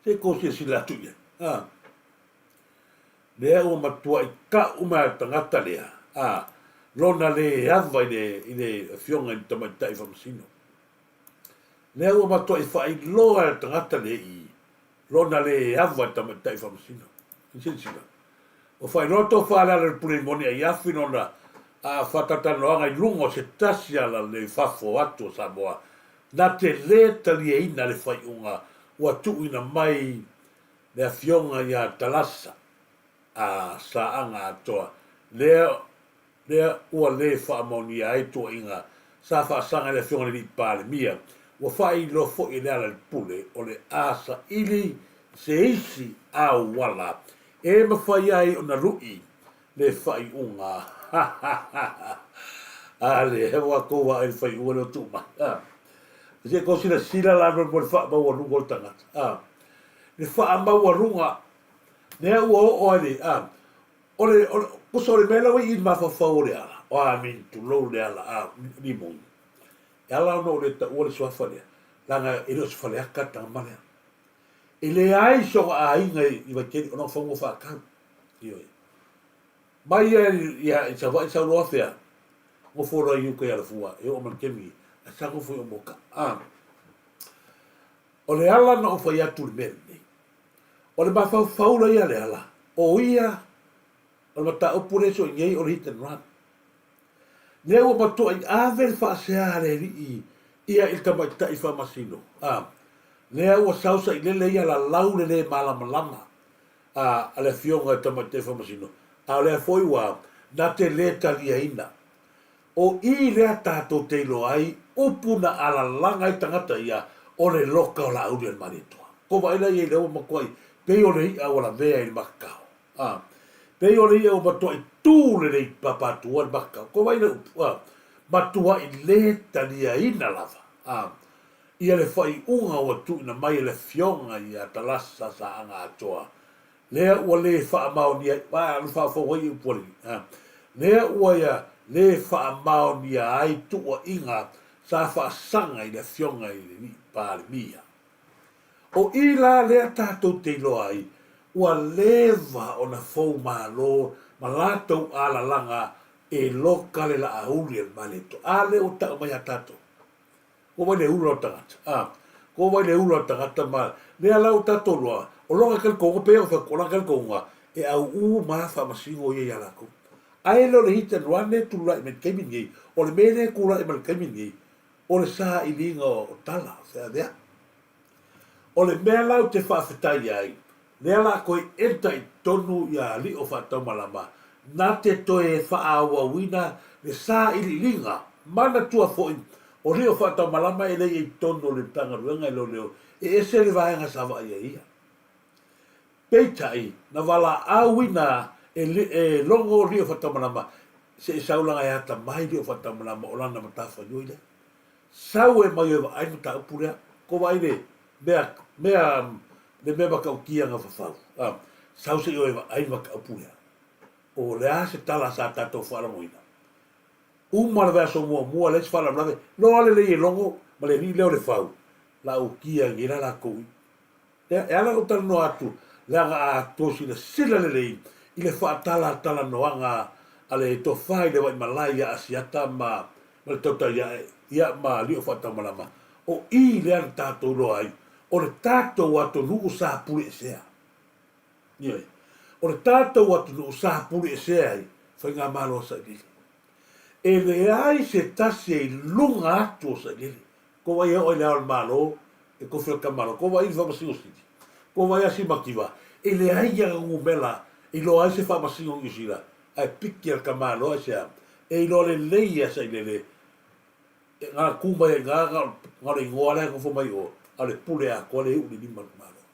Se i kou silasila atu i ai. A. Lea ua matuai tau mai le tagata lea, a, lona le ava i le, i le afioga i le tamaitai faamasino. Lea ua matuai faailoa e le tagata lea i lona le ava i le tamaitai faamasino. Silasila. Ua faailoa tofa le ala i le pule moni a Iafi lona faatalatalanoaga i luga o se tasi ala lelei fafo atu o Samoa. Na te lē talieina le faaiuga ua tuuina mai le Afioga ia Talasa a Saaga Atoa, lea lea ua lē faamaonia ai tuuaiga sa faasaga i le Afioga i le Alii Palemia, ua faailoa foi e Lealailepule o le a saili se isi auala e mafai ai ona lu'i le faaiuga a le ua tou vaai i le faaiuga lea ua tuu mai. Se i tou silasila la mo le faamaualuga o le tagata. Le faamaualuga lea ua oo ai le o le o le tusa o le mea la ua i i le mafaufau o Leala, I mean tulou Leala, a Rimoni. E ala ona ou le taua le suafa lea, leaga e le o se faleata le tama lea. E leai sona aiga i Vaitele, o lona fanua faatau. Ioe. Mai ia ia i Savaii sau loa fea, nofo loa i uka i Alafua e oo mai i le taimi ae sa nofo i Omoka. A. O le ala na ou fai atu i le mea lenei, o le mafaufau la ia Leala, o ia o le mataupu lea e soi nei o le hit and run. Lea ua matuai ave le faasea a le alii ia i le tamaitai faamasino. A. Lea ua sau sailele ia lalau le le malamalama a a le Afioga i le Tamaitai Faamasino, a o lea foi ua na te lē taliaina. O i lea tatou te iloa ai upu na alalaga ai tagata ia o le loka o Laauli a le Malietoa. Ko vaai la i ai lea ua matuai pei o le i'a ua lavea i le makakao. A, pei o le i'a ua matuai tu lelei papatua i le makakao. Ko vaai le upu, a, matuai lē taliaina lava. A, ia le faaiuga ua tuuina mai e le Afioga ia Talasa Saaga Atoa, lea ua lē faamaonia ai, a alu faafou ai upu a le Alii, a, lea ua ia lē faamaonia ai tuuaiga sa faasaga i le Afioga i le Alii Palemia. O i la lea tatou te iloa ai, ua leva ona fou malo ma latou alalaga e loka le laauli a le Malietoa. A lea ua tau mai ia tatou? Ko wai le ula o le tagata? A, ko wai le ula o le tagata ma lea la ua tatou loa, o lona talitonuga, pei ona fai atu, o lona talitonuga, e auū ma faamasino ia iā latou. Ae le o le hit and run lea e tulai mai i le taimi lenei, o le mea lea e tulai mai i le taimi lenei, o le sailiga o tala feaveai. O le mea la ou te faafetai ai, lea la toe enter i totonu ia Alii o Faataumalama, na te toe faaauauina le sailiiliga. Manatua foi, o Alii o Faataumalama e le i i totonu o le Matagaluega e Leoleo, e ese le vaega sa vaai ai ia. Peitai, na valaauina e e Logo Alii o Faataumalama se i sau laga e atamai Alii o Faataumalama o lana matafaioi lea. Sau e mai e vaai le mataupu lea. Ko vaai le mea, mea, le mea matautia na fafau. A, sau se i oe vaai le mataupu lea. O le a se tala sa tatou faalogoina? Uma le vaiaso muamua, leai se faalavelave, loa lelei e logo ma le alii lea o Lefau, lautia nei la latou i. E ala ona ou talanoa atu, leaga a tou silasila lelei i le faatalatalanoaga a le Tofa i le Vaimalae ia Asiata ma ma le Tautaiae ia ma Alii o Faataumalama, o i lea na tatou iloa ai, o le tatou atunuu sa puleesea. Ioe. O le tatou atunuu sa puleesea ai Faigamalo a Sailele. E leai se tasi e i luga atu o Sailele. Ko wai e oo i le Ao o le Malo, e kofi o le Malo, ko wai i le Faamasino Sili, ko wai a Simakiva, e leai ia numera e iloa ai se Faamasino o Niu Sila, ae piki a le Tamaloa i se a, e iloa lelei e Sailele, e na tu mai ai ina, na o le igoa la e nofo mai o, a o le pule atoa lea e iu i le lima o le Tamaloa.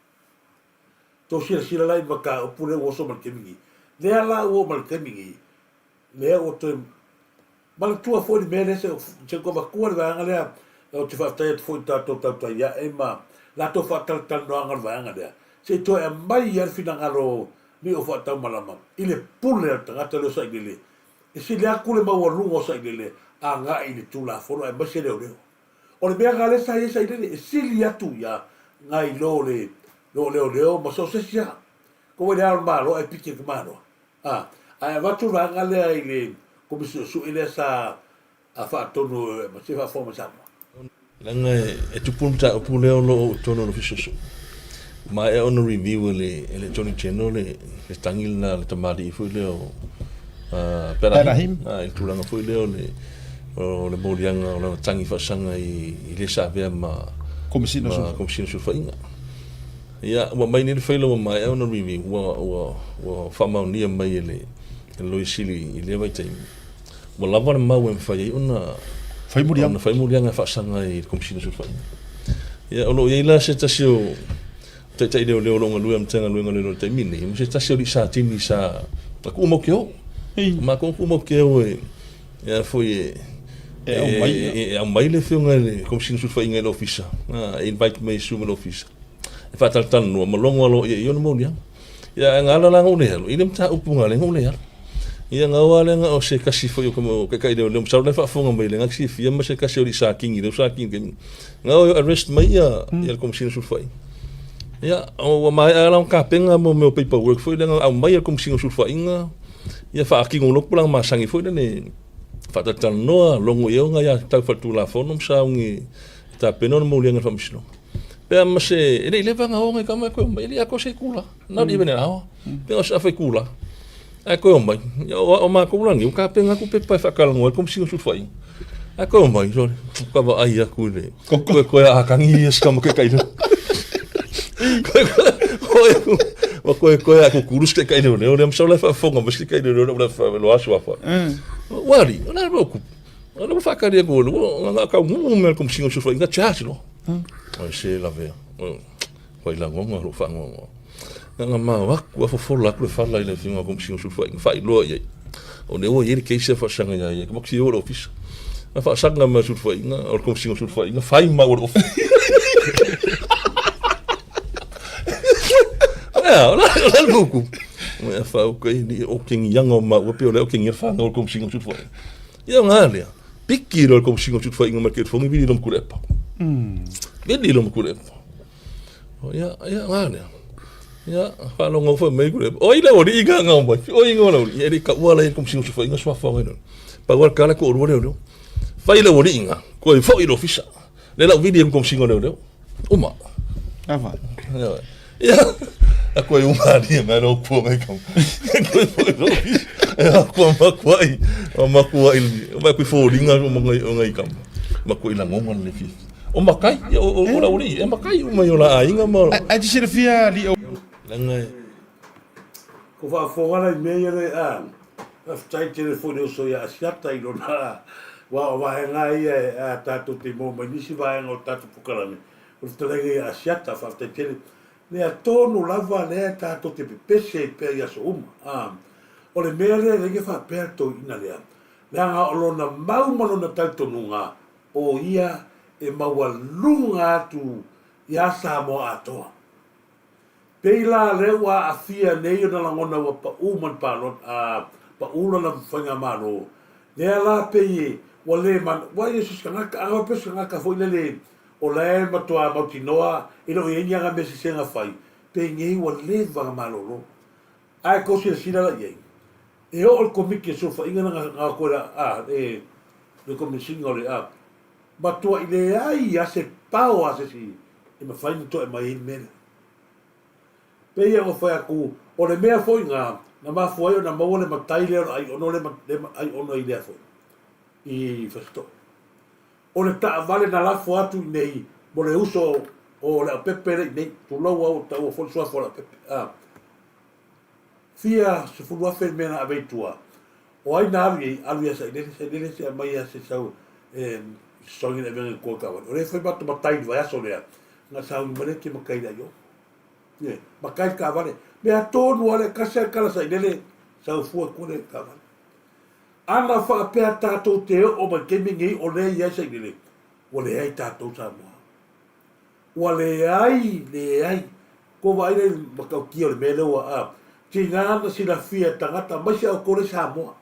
Tou silasila la i le mataupu lea ua oso mai le taimi nei. Lea la ua oo mai le taimi nei, lea ua toe manatua foi le mea lea se se ua avatua le vaega lea ou te faafetai atu foi i tatou tautai ae ma latou faatalatalanoaga o le vaega lea se i toe aumai ai le finagalo ni o faataumalama i le pule a le tagata lea o Sailele e sili atu le maualuga o Sailele agai i le Tulafono aemaise leoleo. O le mea lena lea sa i ai Sailele e sili atu ia nai lo le lo leoleo ma so o se isi lava. Ko wai le ao o le Malo ae piki e Tamaloa. A, ae avatu le vaega lea i le Komisi Suesue lea sa faatonu e ma se faafofoga mai Samoa. Leaga e tupu le mataupu lea o lo o i totonu o le Ofisa Suesue. Ua maea ona review e le e le Attorney General le le tagi lena a le tamalii foi lea o Perahim i le tulaga foi lea o le o le moliaga o lana tagi faasaga i le sa avea ma Komesina o Sulufaiga. Ia, ua aumai nei le faila ua maea ona review, ua, ua, ua faamaonia mai e le, e le Loia Sili i lea vaitaimi, ua lava le mau e mafai ai ona fai muliaga, ona fai muliaga e faasaga i le Komesina o Sulufaiga. Ia, o lo o i ai la se tasi o taitai leoleo o lo o galue i le Matagaluega o Leoleo i le taimi nei, ma se tasi o alii Satini sa tuumau ke o. Matou tuumau ke o e, e a foi e, e aumai, e aumai le afioga i le Komesina o Sulufaiga i le ofisa, e invite mai e sui ma le ofisa. E faatalatalanoa ma logo aloaia i ona moliaga. Ia, ae na ala la na ou le alu, i le mataupu na ala ai na ou le alu. Ia, na o lava lea na o se tasi foi o taitai leoleo, masalo o la e faafofoga mai, lea na te silafia ma se tasi o alii Sa Kingi, lea ua Sa Kingi i le taimi nei. Na o e arrest mai ia le Komesina o Sulufaiga. Ia, ua maea la ona tapena mea o paperwork foi lea na aumai e le Komesina o Sulufaiga, ia faatino loa tulaga masani foi lele, faatalatalanoa, logo i ai ona aiatatau faaletulafono ma sauni e tapena ona moliaga i le Faamasinoga. Pe a ma se, e le i leva ona o nai tama e toe omai, e le i atoa se itula, not even an hour, pe na o se afa itula, ae toe omai. Ia, o matou la nei, ua tapena atu pepa e faatalanoa ai le Komesina o Sulufaiga. Ae toe omai, sole, ua vaai atu i le, toe toe atagi ia si tama taitai lea. Ua toe toe a kukulu si taitai leoleo lea, masalo la e faafofoga mai si taitai leoleo lea ua loa suafa. Ua alii, o le a le mea ua tupu? O lea ua faatali atu ua na taunuu mea le Komesina o Sulufaiga, charge loa. Oi se lavea. Ua i lagona lou faanoanoa. Na ona mao atu lava fofola atu le fala i le afioga i le Komesina o Sulufaiga, faailoa i ai. O lea ua i ai le case e faasaga ia ia, matou o i le ofisa. Na faasaga mai le Sulufaiga, o le Komesina o Sulufaiga, fai maua le ofisa. Ea, o la le buku. Ua fau kai ni o kengi ianga o maua, pe o lea o kengi le whanau o le Komesina o Sulufaiga. Ia ngā lea, piki loa le Komesina o Sulufaiga mai le telefoni, vili loa ma Tuilaepa. Vili loa ma Tuilaepa. Ia, ia, ngā lea. Ia, faalogo foi mai Tuilaepa. O ai le aualii ngā ngā mai? O ai ngā aualii? E le i taua la i le Komesina o Sulufaiga suafa o ngai loa. Pau lava le tala, toalua leoleo. Fai le aualii ngā, toe foi i le ofisa. Lea la ua vili ai ma Komesina o Leoleo. Uma. Ava. Ia, a koe uma ali mai lo kua mai kau. Koe foi lo ofisa. E a kua makuai, o makuai, o mai kui fōringa o ngai o ngai kama. Makuai langonga le fifi. O makai, ia o o la uri, e makai uma i o la aiga ma. Ai te silafia li o. Langa e. Ko faafofoga la i mea ia le a faafetai tele foi i le uso ia Asiata i lona aua o vaega ia e a tatou te maua mai nisi vaega o le tatou polokalame o le fetalaiga ia Asiata faafetai tele lea tonu lava lea tatou te pepese ai pea i aso uma a o le mea lea e le faapea le toeaina lea leaga o lona mau ma lona talitonuga o ia e maualuga atu iā Samoa atoa. Pei la lea ua aafia nei ona lagona ua pau ma le palota, a pau lana faigamalo, lea la pei e ua le man, ua i ai se tagata, a faapea se tagata foi lele o la e matuā mautinoa e le o i ai ni ana mea sese na fai, pei nei ua leva ona malolo. Ae tou silasila la i ai, e oo i le Komiti o Sulufaiga na na o toe la, a, le, le Komesina o le, a, matuai leai lava se pao a se isi e mafai ona toe aumai ai le mea lea. Pei ona fai atu, o le mea foi na, na mafua ai ona maua le matai lea o le aiono le, le aiono i lea foi, i Fasitoo. O le taavale na lafo atu i nei mo le uso o Leaupepe lea i nei, tulou au ua taua foi le suafa o Leaupepe. A, fia 10,000 le mea na ave i tua, O ai na alu i ai? Alu ia Sailele, Sailele se aumai ia se sau e fesoasoani i le avega i tua o le taavale. O lea e fai matou matai i le vaiaso lea, na sauni mai lea ke matai i le aiono. Ie, matai le taavale. Mea tonu lava lea, tasi lava le tala a Sailele, sau fua i tua le taavale. Ana faapea tatou te oo mai i le taimi lenei o lea e i ai Sailele, ua leai tatou Samoa. Ua leai, leai. Kou vaai lea i le matautia o le mea lea ua, a, tiga na silafia e tagata, aemaise outou lea i Samoa.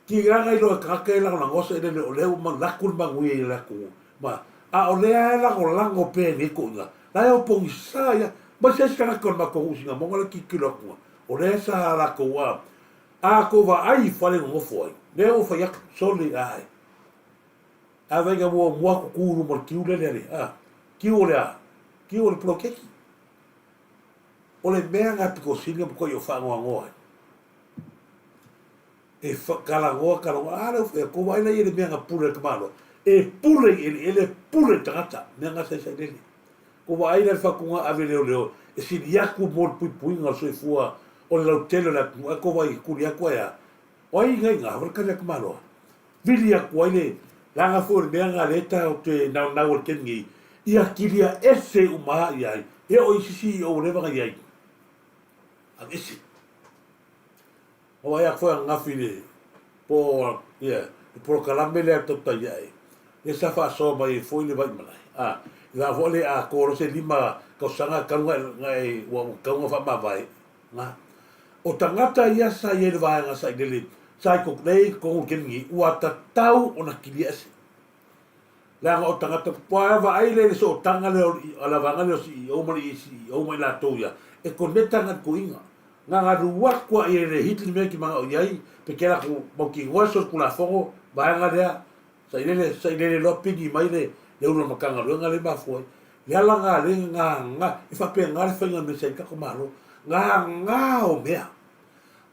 Tiga na iloa e tagata ia lagolagoa sailele o lea ua manatu le manuia i le atunuu, ma, a o lea e lagolago pea i lenei toeaiina, la e opogisa ia, aemaise isi tagata o le matou nuu i Sinamoga la e tilotilo atu, o lea sa latou, a, a tou vaai i fale nonofo ai, lea ua fai atu, sole, ae. A vaai ina muamua atu tu i luma o le kiu lea le, a, kiu o le a? Kiu o le poloketi. O le mea lena pito sili ona matuai ou faanoanoa ai. E talanoa, talanoa, a lea ua fai atu, vaai la i le mea na pule ai le tamaloa, e pule i eleele, pule i tagata, mea na sa i sailele. Ua vaai la i le faatuga ave leoleo e sili atu mo le puipuiga o le soifua o le lautele o le atunuu, ae tou vaai e tuli atu ae a? O ai na i ina? Ua tali atu Malo. Vili atu ai le leaga foi o le mea na lea tatou te naunau ai i le taimi nei, ia kilia ese uma i ai e oo i isi CEO ua leva ona i ai. Aveese. Na vaai atu foi ananafi i le po ia le polokalame lea tautai ae lea sa faasoa mai ai foi le Vaimalae a i la foi le atoa loa se 5 tausaga talu na e ua tatau ona faamavae na o tagata ia sa i ai i le vaega sailele sa i lea i totonu o le taimi nei ua tatau ona kilia ese. Leaga o tagata ua vaai lea i le sootaga lea o le vaega lea o CEO ma le CEO ma i latou ia, e koneta agai i le toeaina. Na ona alu atu lava i ai e le hit le mea e te manao i ai, pe te alu atu mautinoa le solitulafono vaega lea, sailele, sailele loa pigi mai le le ulu o le Matagaluega lea e mafua ai. Le ala lena lea e gaga, e faapena le faiga mea sa i ai le tatou Malo, gaga o mea.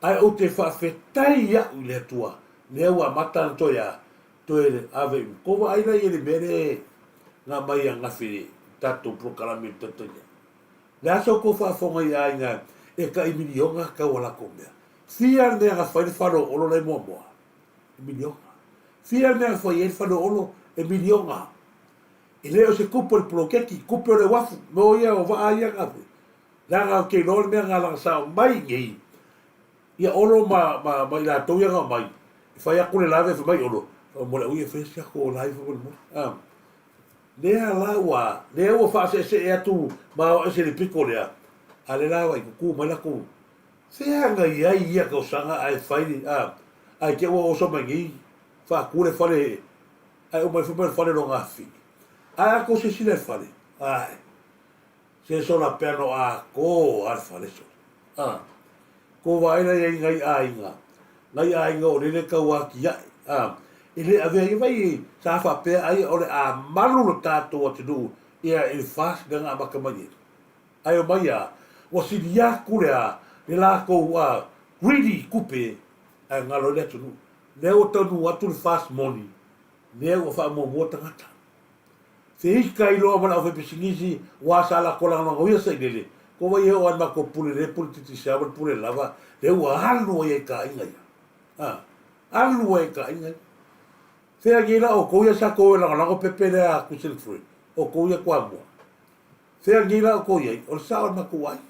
Ae ou te faafetai au i le Atua, lea ua amata ona toe a, Toe ave i Ko vaai la i le mea le na aumai ananafi i le tatou polokalame i le taitaia. Le a sa outou faafofoga i aiga e tai miliona tau a latou mea. Fia le mea na fai le fale o Olo la e muamua? E miliona. Fia le mea na fai ai le fale o Olo? E miliona. E le o se tupe o le poloketi, tupe o le uafu, mo ia o vaa ia na leaga ou te iloa le mea na laga sao mai i nei Ia Olo ma, ma, ma i latou ia na omai, e fai atu le lave, fai mai Olo, mo le au ia e fai si ako la ifo mo le Lea la ua, lea ua faaseesee atu ma o ese le pito lea, a le la ua i tutu mai latou, fea na i ai ia tausaga ae fai, a, ae te ua oso mai nei, faatu le fale, ae uma ifo mai le fale lona afi. Ae a tou silasila i le fale, ae, Se sola pea no atoa a le fale sole. A. Ko vaai la iai ngai aiga, ngai aiga o lele tau atiae. A. E le avea ia vai sa faapea ai o le a malu lo tatou atunuu ia i le FAST lea na amata mai ai. Ae omai a, ua sili atu le a, le latou a, greedy tupe ae galo ai le atunuu. Lea ua taunuu atu le FAST moni, lea ua faamuamua tagata. Se ika i loa ma le aufaipisinisi ua sa latou lagolagoina sailele, ko wai e oo ai le matou pule le pule Digicel ma le pule lava, lea ua alu ai ai ka aiga ia. A, alu ai ka aiga ia. Fea nei la outou ia sa tou e lagolago pepe lea a Christian Free, outou ia Toamua. Fea nei la outou i ai, o le sao o le matou aiga.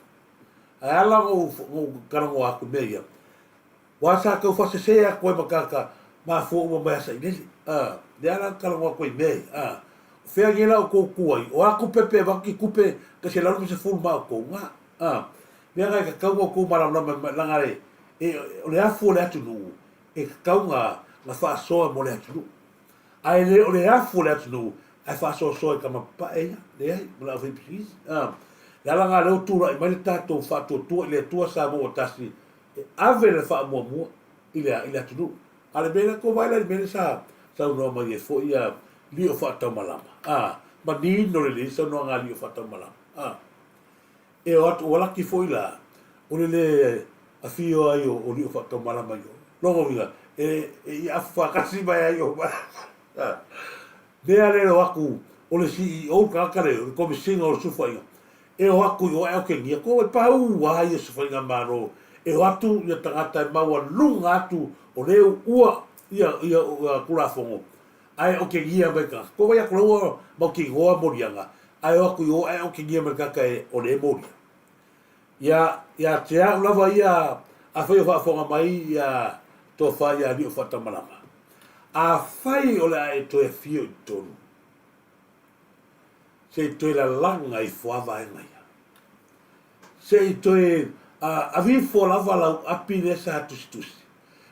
Ae ala ona ou talanoa atu i mea ia, Ua sa tau faasese atu ai ma tagata mafua uma mai a sailele. A, lea la talanoa atu ai i mea ia. A, o fea nei la outou tu ai? O a tupe pe avatu ki tupe tai 150 ma outou na. A, mea na e tatau ona outou malamalama mai laga e, e, o le afu o le atunuu e tatau na, na faasoa mo le atunuu. Ae le o le afu o le atunuu ae faasoasoa i tama papae ia, leai, ma le aufaipisinisi. A, le ala na lea ua tulai mai le tatou faatuatua i le Atua Samoa ua tasi e ave le faamuamua i le i le atunuu. A le mea lea, tou vaai la i le mea lea sa saunoa mai ai foi ia Lio Faataumalama, a, manino lelei saunoaga a Lio Faataumalama, a, e o atu, ua laki foi la, o le le afio ai o, o Lio Faataumalama i o. Lona uiga, e, e ia afu faatasi mai ai o, a, mea lea e o atu, o le CEO le tagata lea, o le Komesina o le Sulufaiga, E o atu i o ae okegia ko e pau a ia se faigamalo e o atu ia tagata e maualuga atu o le ua ia ia tulafono ae okegia mai tagata ko wai atu la ua mautinoa moliaga ae o atu i o ae okegia mai tagata e o le molia ia ia te au lava ia afai o faafofoga mai ia tofa ia alii o faatamalama afai o le a e toe afio i totonu Se i toe lalaga ifo a vaega ia. Se i toe ave ifo lava lau api lea sa tusitusi.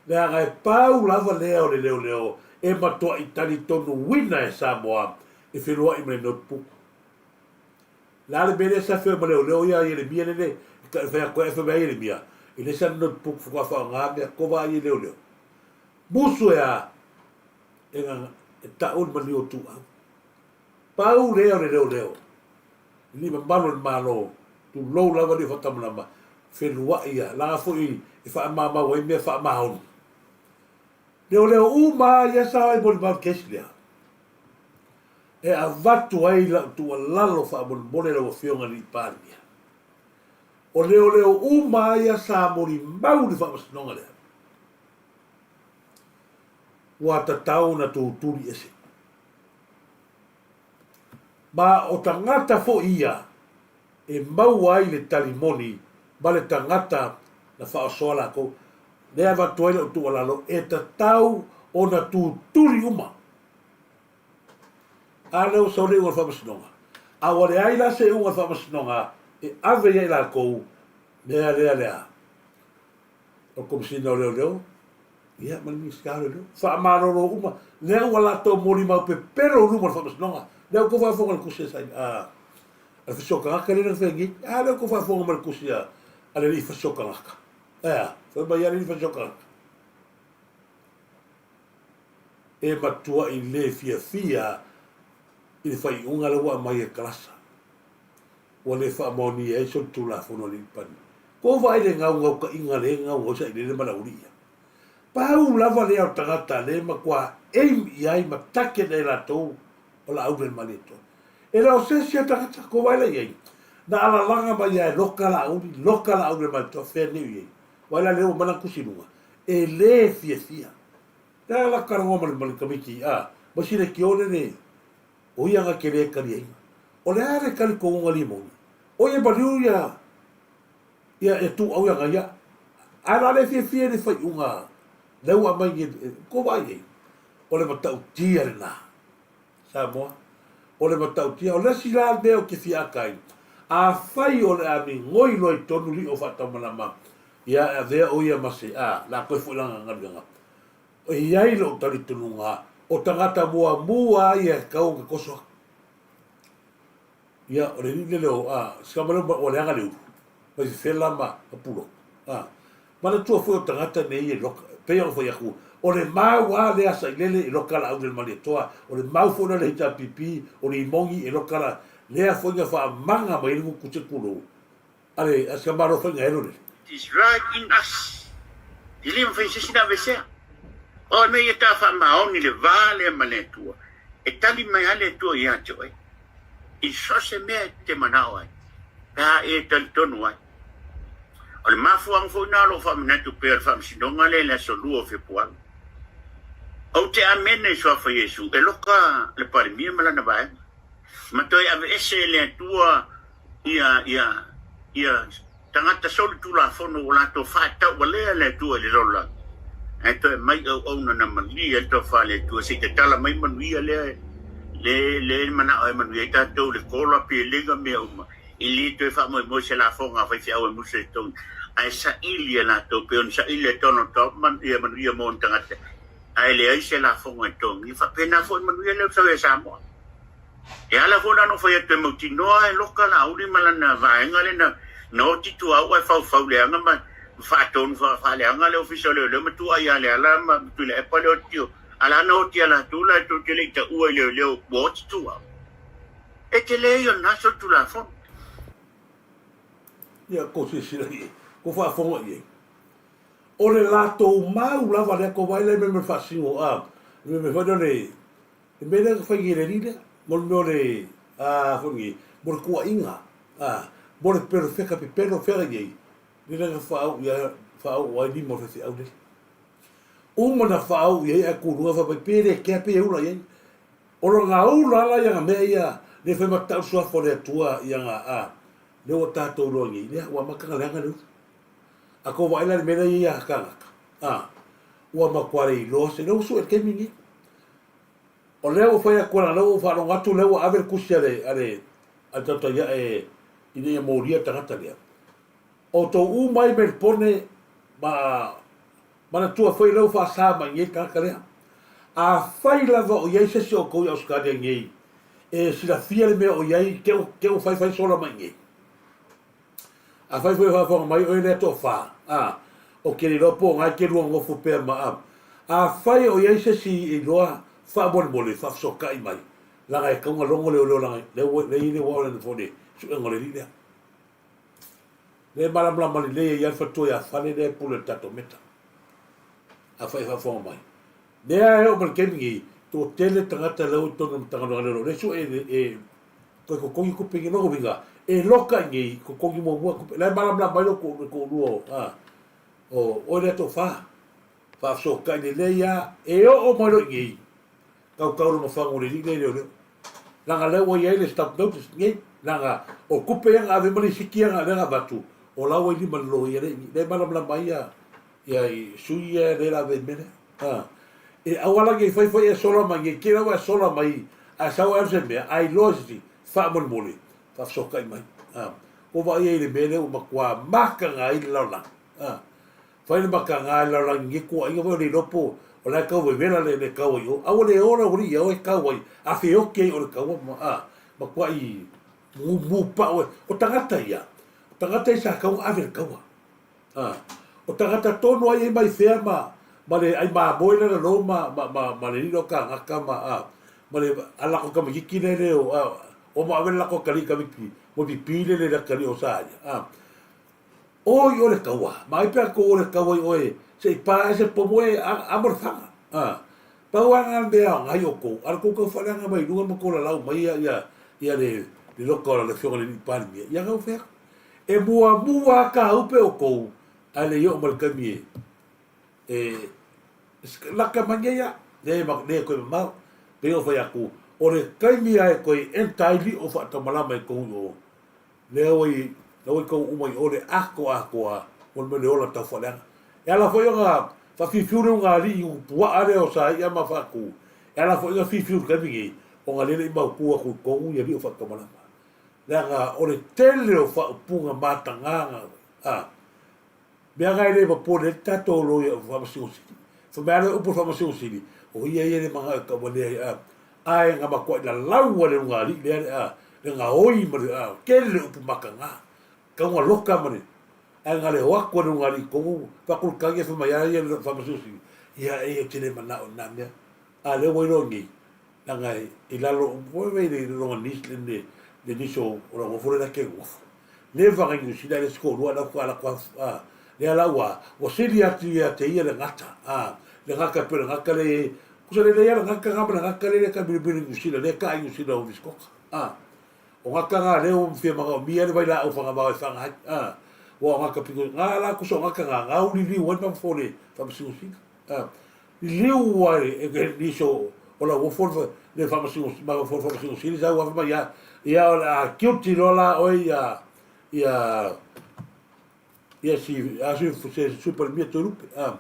Leaga e pau lava lea o le leoleo e matuai talitonuina e Samoa e feloai ma le notebook. Le a le mea lea sa feoi ma leoleo ia Ieremia lele e fai atu ai fai mai Ieremia, e leai sana notebook faatoa faaaoga mea kova ai e leoleo. Musu e a e, e tau le maliu o Tuau. Pau lea o le leoleo, i ni mamalu o le Malo, tulou lava ni faatamalama, feluai ia, laga foi e faamamau ai mea faamaoni. Leoleo uma lava ia sa o e molimau i le kesi lea. E avatu ai lau tuualalo faamolemole lau Afioga i le Palemia. O leoleo uma lava ia sa molimau i le faamasinoga lea, ua tatau ona tutuli ese. Ma o tagata foi ia e maua ai le tali moni ma le tagata na faaosoa lakou. Lea e avatu ai lau tuualalo, e tatau ona tutuli uma. A lea ua sau le iuga o le faamasinoga, a ua leai la se iuga o le faamasinoga e ave ia i lakou, mea lea lea o le Komesina o Leoleo, ia ma le Minisita o Leoleo, faamalolo uma, lea ua latou molimau pepelo i luma o le faamasinoga. Lea ua outou faafofoga i le tusi a le fasi o tagata lea na fai nei. A lea ua outou faafofoga mai i le tusi a le alii fasi o tagata. Ae a? Fai mai lava le alii fasi o tagata. E matuai le fiafia i le faaiuga lea ua aumai e Kalasa. Ua le faamaonia ai solitulafono a le Ipani. Kou vaai le gaugaukaʻiga lea e gaugau sailele ma le aualii ia. Pau lava lea o le tagata lea e matua aim i ai ma target ai latou o Laauli le Malietoa. E le o se isi a tagata, kou vaai la i ai. Na alalaga mai lava e loka Laauli, loka Laauli le Malietoa, fea nei o i ai. Vaai la lea ua aumai lana tusi i luga. E le fiafia. Lea la talanoa ma le ma le tamaiti a, ma si leitio lele o ia na te le taliaina. O le a le talitonuga limoni? O ia maliu ia ia e tuuau ia ia. Ae la le fiafia i le faaiuga lea ua aumai nei, kou vaai i ai. O le matautia lena. Samoa. O le matautia, o le isi la mea ou te fia ata ai, afai o le a migoi loa i tonu lio faataumalama, ia e avea o ia ma se, a, la toe foi lana galuega. E i ai lou talitonuga, o tagata muamua a ia e tatau ona toso atu. Ia, o le alii lele o, a, si tama lea ua leaga le ulu, mai fefela ma pulotu, a. Manatua foi o tagata nei e loka, pei ona fai atu, o le mau a lea sailele e loka laau le Malietoa, o le mau foi lea a le HRPP, o le imoni e loka la, lea foi na faamaga mai ai le gutu se tulou a le a si Malo Faigaelo lele. It is right in us. E le mafai e se isi ona aveesea. O le mea ia ta faamaoni le va lea ma le Atua, e tali mai lava le Atua ia te oe i so o se mea e te manao ai, pe a e talitonu ai. O le mafuaaga foi lena o lou faamanatu pea o le faamasinoga lea i le aso 2 o Fepuari. Ou te amene i suafa Iesu e loka le Palemia ma lana vaega, ma toe aveese e le Atua ia, ia, ia tagata solitulafono ua latou faataualea le Atua i le lalolagi, ae toe aumai auauna na malie ai le tofa a le Atua se i tatala mai manuia lea, le, le manao e manuia ai tatou i le kola, pielega, mea uma. E le toe faamoemoe se lafoga a faifeau e musu e totogi, ae saili e latou pei ona saili e Donald Trump ia manuia mo ona tagata, ae leai se lafoga e totogi. E faapena foi manuia lea ua sau ia Samoa. E ala foi la ona ou fai atu e mautinoa e loka Laauli ma lana vaega lea na oti tuaau ae faufau leaga ma faatonu faaleaga le Ofisa o Leoleo ma tuuai ia Leala ma Tuilaepa le oti o ala na oti a latou la tou te le i taua i leoleo ua oti tuaau. E tele ia o lena solitulafono. Ia, kou silasila i ai, kou faafofoga i ai. O le latou mau lava lea, kou vaai la i mea ma le faasino, a, le mea foi lea o le, le mea lea na fai nei e le alii lea, mo le mea o le, a, foi nei, mo le tuuaiga, a, mo le pepelo feka pepelo feka i ai, lea na faauu i ai, faauu ai lima o le faifeau lele. Uma na faauu i ai ae tu i luga fai mai, pe le kea pe ula i ai. O lona ula la ia mea ia le fai matau suafa o le Atua ia nga a lea ua tatou iloa nei lea ua amata na leaga le ulu. A tou vaai la i le mea lea e i ai ia kānaka a ua matua le iloa se lea ua sue i le taimi lenei. O lea ua fai atu lea ua faalogo atu lea ua ave le tusi a le a le a le Tautai-ae ina ia molia le tagata lea. Outou uma i Melpone ma Manatua foi lea ua faasa mai nei le tagata lea. Afai lava o i ai se isi o outou i Ausetalia nei e silafia le mea o i ai, te te ua faifai sola mai nei. Afai foi o faafofoga mai oe lea toafa, a, ou te le iloa po o na e te lua nofo pea ma a. Afai o i ai se isi e iloa, faamolemole, faafesootai mai, leaga e tatau ona logo leoleo leaga lea ua lea e i ai le uao lea foi le suega o le alii lea. Lea e malamalama lelei ai lava le faletua ia Fale lea e pule i le tatou meta. Afai e faafofoga mai. Lea e oo mai le taimi nei, toatele tagata lea ua i totonu o le Matagaluega a Leoleo, lea sue e toe totogi tupe nei. Lona uiga, e loka i inei, totogi muamua tupe. La e malamalama ai lou toalua o, a, o oe lea tofa. Faafesootai lelei lava, e oo mai loa i inei, tautau loma fagu o le alii lea i leoleo. Leaga lea ua i ai le stop notice nei, leaga o tupe ia na ave ma lisiti ia na lea na avatu, o la ua i lima i le loia lea i i. Lea e malamalama ai ia ia i sui ia lea la ave i mea lea. A, e auala nei fai fai e sola mai nei, tele ua e sola mai ae sau ae alu se mea, ae iloa se isi, faamolemole, faafesootai mai. A, ua vaai ai i le mea lea ua matua mataga ai le lalolagi. A, Fai le mataga i le lalolagi nei tuuaiga foi o le iloa po o la e tau vevela le le taua i o. A ua le o le aualii ia oe tau ai, a feoti ai o le taua ma a matuai mumu pau e. O tagata ia, o tagata ia sa tatau ona ave i le taua. A, o tagata tonu ai e mai fea ma ma le ai mamoe le lalo ma ma ma ma le lilo kagaka ma a ma le a lako tamaititi le le o a o ma ave le lako atalii tamaiti mo pipi le le atalii o sa ia. A, O i o le kaua, ma ai pea kou o le kaua i oe, se i pa ai se pomu e amo le faga. A, pau a nga mea o ngai o kou, a le kou kau whaleanga mai lunga ma kou lalau mai ia, ia, ia le, le loka o le afioga le alii Palemia, ia ngau fea. E muamua a ka upe o kou, ae le i oo mai le taimi e, e, laka mai nei ia, le, le koe mamao. Pei o whai aku, o le taimi a e koe entaili o whaatamalama e kou i o, Lea ua i, lea ua i kou uma i o le atoatoa mo le mea le ola taufaaleaga. E ala foi ona faafiufiu le ugaalii i puaa lea o Saia ma Faatu, e ala foi ona fiufiu i le taimi nei, ona lea le i mautu atu i totonu ia alii o Faatamalama. Leaga o le tele o faaupuga matagaga, a, mea na e le popole ai le tatou loia o Faamasino Sili. Fai mai lava le upu o le Faamasino Sili, o ia ia le manao e tauvalea ai, a, ae na matuai lalau a le ugaalii lea le, a, le gaoi ma le, a, tele le upu mataga, tau na loka ma le, ae na le o atu a le ugaalii i totonu, faatulutagia fai mai a ia le Faamasino Sili, ia e ou te le manao i na mea. A lea ua iloa nei, leaga i lalo, foi le lona niece, le, le niece o Lauofo lea la e nofo. Never ngai Niu Sila le isi toalua la faatoa alu atu a lea la ua ua sili atu ia te ia le gata a le gata pei o le gata le kusa lelei a le gata nga ma le gata lele ka milomilo i Niu Sila lea ka i Niu Sila o Viscoka a o gata nga lea ua fia manaomia le vailaau fagavao e faga ai a ua o gata pito nga la kusa o gata nga nga uliliu ai ma fo le faamasino a liliu ai e nisi o o Lauofo le faamasino ma fo le faamasino sili sau afe mai ia ia o le a guilty loa la oe ia ia ia si a si se Sui Palemia Toelupe a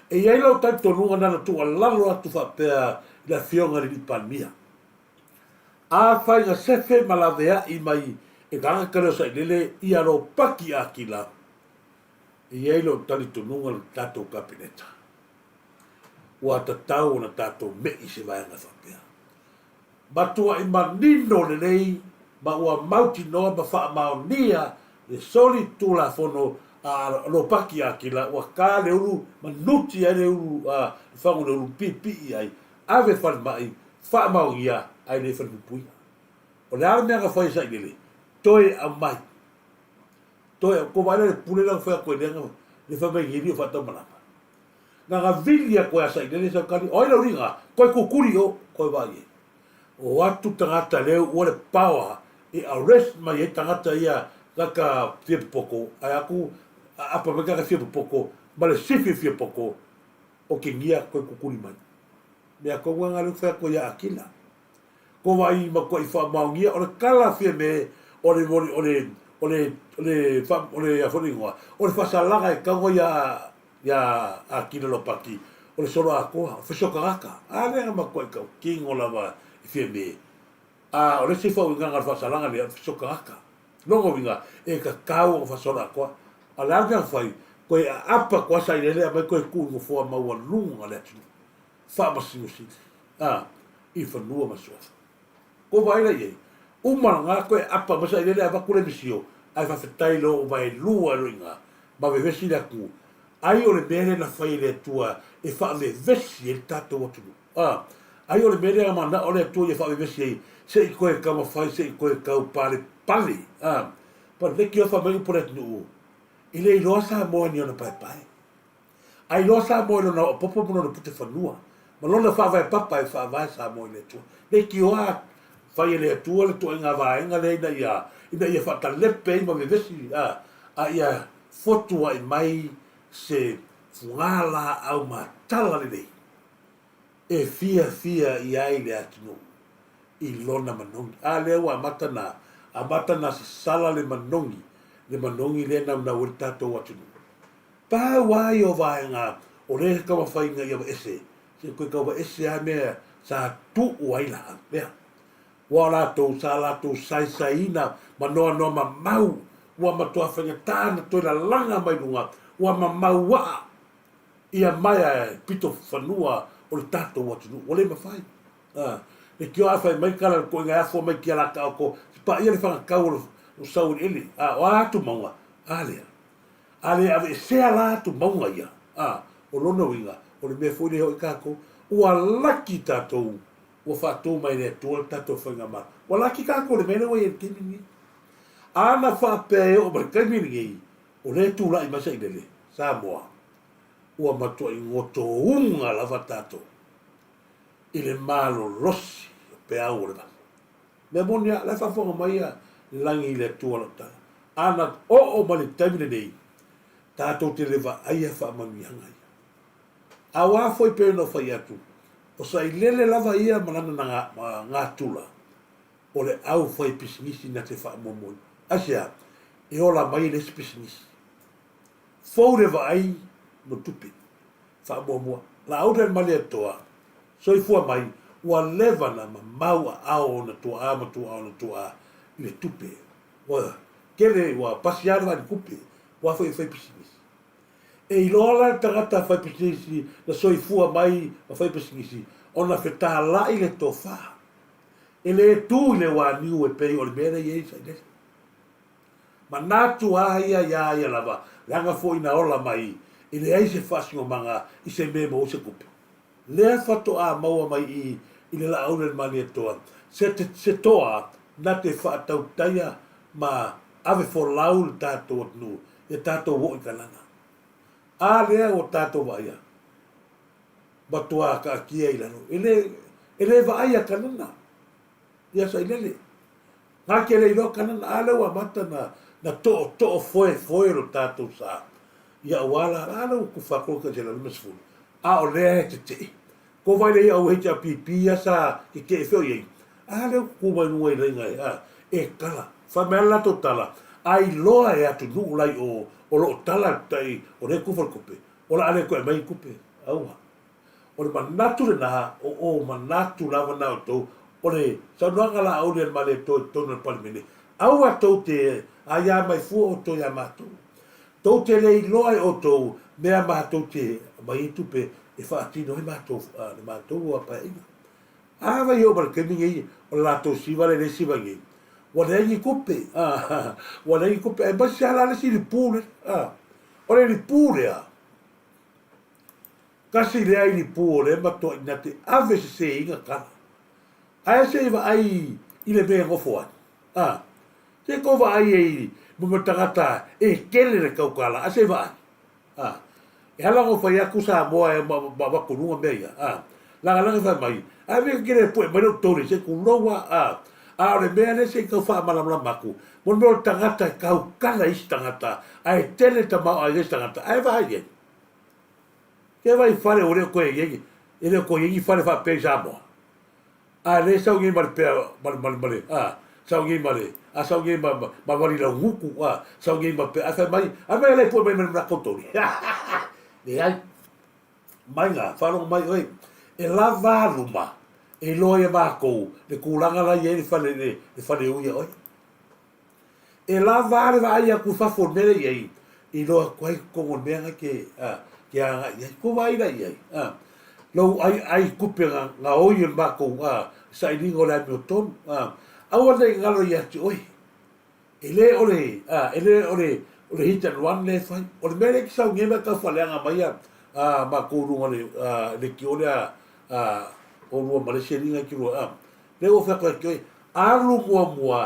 e i ai lau talitonuga na ona tuualalo atu faapea i le afioga i le alii Palemia afai na sefe ma laveai mai e tagata lea o Sailele ia Ropati Akila E i ai lou talitonuga i le tatou Kapeneta, ua tatau ona tatou me'i i se vaega faapea. Matuai manino lelei ma ua mautinoa ma faamaonia le soli Tulafono a Ropati Akila ua ta le ulu ma nuti ai le ulu a le fagu le ulu piipii ai, ave falemai, faamaonia ae le falepuipuia. O le a le mea na fai e Sailele? Toe aumai. Toe, ko vaai la le pule la fai atu ai lea le fai mai nei o faataumalama. Na na vili atu ai a Sailele sau kali, o ai lau liga, koe kukuli o, koe vaai ai. O atu tagata leu ua le power e arrest mai ai tagata ia kaka fia popoko, ae aku apa mai kaka fia popoko ma le sifi fia popoko, o kingia koe kukuli mai. Mea koe ua nga leu fai atu ai ia Akila. Ko wai ma kua i whaamaongia o le kala fia me o le o le o le o le o le wha o le a fo le ingoa o le whasalaga e kaua ia ia a kina lopaki o le solo akoa o feso kagaka a lea ma kua i kau kingo lava i fia me a o le si whauinganga o le whasalaga lea o le feso kagaka longa winga e ka kau o whasolo akoa a le alga whai koe a apa koa sa i lele a mai koe ku ingo foa maua lunga le atunu Faamasino Sili, a, i fanua ma suafa. Ko vaai la iai, uma nga koe apa ma sailele avatu le misio, ae faafetai lo o vaelua lo inga, ma vevesi le atunuu. Ai o le mea lea na fai e le Atua e faavevesi ai le tatou atunuu. A, ai o le mea lea na manao le Atua ia faavevesi ai, se i koe taumafai, se i koe tau palepale. A, paleki ofa mai upu o le atunuu, e le iloa Samoa ni ona paepae. A iloa Samoa i lona oopopo ma lona pute fanua. Ma lona faavae papa e faavae Samoa i le Atua. Leitioa fai e le Atua le tuaiga vaega lea ina ia, ina ia faatalepe ai ma vevesi, a, a ia fotuai mai se fugalaau matala lelei e fiafia i ai le atunuu i lona manogi. A lea ua amata na, amata na sasala le manogi, le manogi lea e naunau ai le tatou atunuu. Pau lava ia o vaega o lea e taumafai ina ia aveese, se i toe tau aveese lava mea sa tuu ai laau lea. Ua o latou sa latou saisaiina ma noanoa mamau, ua matua faigata ona toe lalaga mai luga, ua mamau aa ia maea e pito fanua o le tatou atunuu. Ua le mafai. A, le tio a fai mai kala le koiga e afua mai Tialakaoto, se paia le fagatau o le sau eleele. A, o a atu mauga? A lea. A le aveesea la atu mauga ia, a, o lona uiga, o le mea foi lea oi tatou, ua laki tatou, ua faatu mai e le Atua le tatou faigamalo. Ua laki tatou i le mea lea ua i ai i le taimi lenei. Ana faapea e oo mai i le taimi lenei, o lea e tulai mai sailele, Samoa, ua matuai gotouga lava tatou i le malolosi o peau o le vave. Mea moni lava, o la e faafofoga mai le lagi i le Atua lau tala. Ana oo mai le taimi lenei, tatou te le vaaia faamanuiaga ia. Aua foi pei ona ou fai atu, o sailele lava ia ma lana natura, o le au fai pisinisi na te faamoemoe. Aisea? E ola mai le isi pisinisi. Fou le vaai mo tupe. Faamuamua. Laauli a le Malietoa, soifua mai, ua leva na mamau aao ona tuaa ma tuaa ona tuaa i le tupe. Ua tele, ua pasi lava le vaai i le tupe, ua foi e fai pisinisi. E iloa la le tagata fai pisinisi na soifua mai ma fai pisinisi ona fetalai le tofa. E le tu i le uaniu e pei o le mea lea e i ai Sailele. Manatu a ia iā ia lava, leaga foi na ola mai e leai se faasinomaga i se mea e maua se tupe. Lea faatoa maua mai i i le Laauli a le Malietoa se se toa na te faatautaia ma ave folau le tatou atunuu ia tatou oo i Kanana. A lea ua tatou vaaia, matuā taatia i lalo, e le e le vaaia Kanana. Ia Sailele. Na te le iloa Kanana, a lea ua amata na, na tootoo foefoe lo tatou sa. Ia aua la, a lea ua kufa atu le tai 150. A o lea e tetee. Ko vai lea au HRPP ia sa tetee fea o i ai. A lea ua tutu mai luga i laina e, a, e tala. Fai mai a le latou tala, a iloa e atunuu la i o, o lo o tala le tai, o lea e kufa le tupe, o le a le toe aumai ni tupe. Aua. O le manatu lena, o o manatu lava na outou, o le saunoaga Laauli a le Malietoa i totonu o le Palemene, aua tou te aia mai fua outou ia matou. Tou te le iloa e outou mea matou te aumai ai tupe e faatino ai matou, le matou paeaiga. A vai oo mai le taimi nei, o le latou siva lea e le siva nei, ua leai ni tupe, ua leai ni tupe, aemaise lava la le isi lipu lea. O le lipu lea, Tasi lea ilipu o lea matuai na te ave seseina tala. Ae se i vaai i le mea e nofo ai? A, se i tou vaai ai i mo tagata e tele le tautala, ae se i vaai? A, e ala ona fai atu Samoa e ma ma avatu i luga mea ia, a, lagalaga fai mai, ae mea ke le pue mai lou tolu se i tulou a, a, a o le mea lea se i tau faamalamalama atu, mo le mea o le tagata e tautala i isi tagata, ae tele le tamaoaiga i isi tagata, ae vaai i ai. Ke vai fale ua le o toe i ai, e le o toe i ai ni fale faapea i Samoa. A le sau nei ma le pea, ma le, ma le, ma le, a, sau nei ma le, a sau nei ma, ma, ma wali lau nguku, a, sau nei ma pea, a fai mai, a mai le pue mai ma le manatu toli. Leai, mai ngā, wharongo mai oe, e lava luma, e iloa ia mākou, le tulaga la i ai le fale, le, le fale ui a oe. E lava le vaai atu i fafo o le mea lea i ai, i iloa atu ai totonu o le mea na ke, a, ke agai i ai. Kou vaai la i ai, a, lou aiai tupe na, na oi e le matou, a, sailiga o le amiotonu, a, aua ne i galo ia te oe. E le o le, a, e le o le, o le hit and run lea e fai. O le mea lea e te sau nei ma e tau faaleaga mai a, a, matou i luga o le, a, le kiole a, a, olua ma le isi alii na e te lua, a, lea ua fai atu ai te oe, alu muamua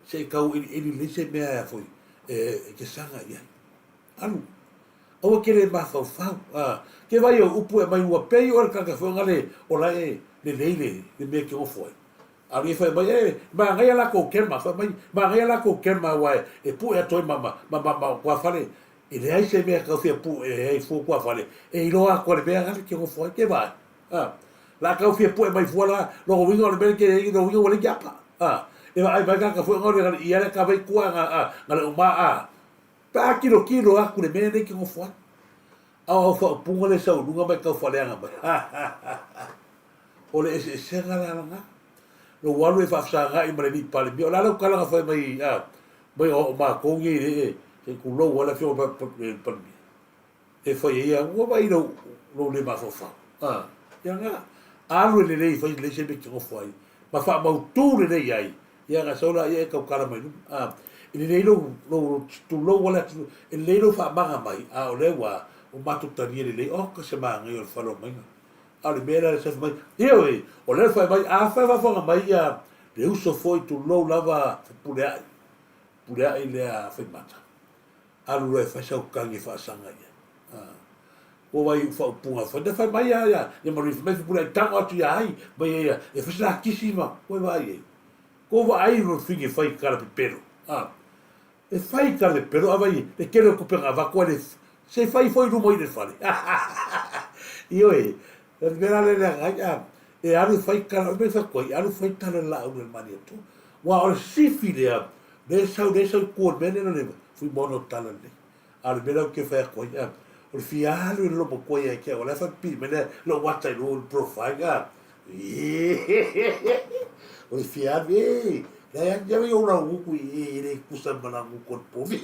se i tau iliili lelei se mea foi e te saga i ai. Alu. Aua ke le mafaufau, a, ke vai o upu e mai ua pei oe le tagata foi ngale o la e lelei le, le mea ke ofo ai. A le fai mai, e, manaia lakou kema, fai mai, manaia lakou kema aua e, e pue atu ai ma, ma, ma, ma, ma tuafale, e leai se mea tau fia pue ai fua tuafale, e iloa atu le mea ngale ke ofo ai, ke vai. A, la tau fia pue mai fua la, lona uiga o le mea ke i lona uiga ua leai ni apa. A, e vaai mai tagata foi ngale ngale ia le ka vai tua nga, a, ngale uma a, Pe a tilotilo atu le mea nei ke nofo ai. A o au faaupuga le sau i luga ma e tau faaleaga mai. Ha ha ha ha. O le eseesega la lena. Lou alu e faafesagai ma le alii Palemia. O le a lau tala na fai mai a mai o o matou nei le e se tulou a le afioga i le Palemia. E fai ai au, ua vaai lou lou le mafaufau. A, ia na. Alu e lelei fai lelei se mea e te nofo ai. Ma faamautu lelei ai Ia na sau laia e tautala mai luma. A, e lelei lou, lou, tulou wale atu, e lelei lou faamaga mai, a o lea ua, ua matou talia lelei, oka se manaia o le fale o maiga. A o le mea lea le fai mai, ioe, o lea le fai mai, a fai faafofoga mai ia le uso foi, tulou lava, Fepuleai, Fepuleai lea Faimata, alu loa e fai sau tagi e faasaga i ai. A, ua wai faaupuga fai, na fai mai ia, ia, ia manuia, fai mai Fepuleai, tago atu ia ai, mai ia, ia, e fai se la kisi ma, ua vaai ai. Ko vaai lo figi fai kala pepelo. A, e fai kala pepelo, a vai, le tele o kupe nga avatu ai le, se fai foi luma i le fale. Ioe, le mea la le leaga ai, a, e alu e fai tala, o le mea e fai atu ai, e alu fai tala i le laau le Malietoa. Aua o le sifi lea, lea e sau, lea e sau i tua o le mea lea, le Fuimaono o tala lelei. A o le mea lea ou te fai atu ai, a, o le fia alu i le lomatua ia te au, o la e faapipii mai le, lou ata i lou profile, a, o le fia alu, e, leai a, ia ou laugutu i, e le tusa ma laugutu o le povi.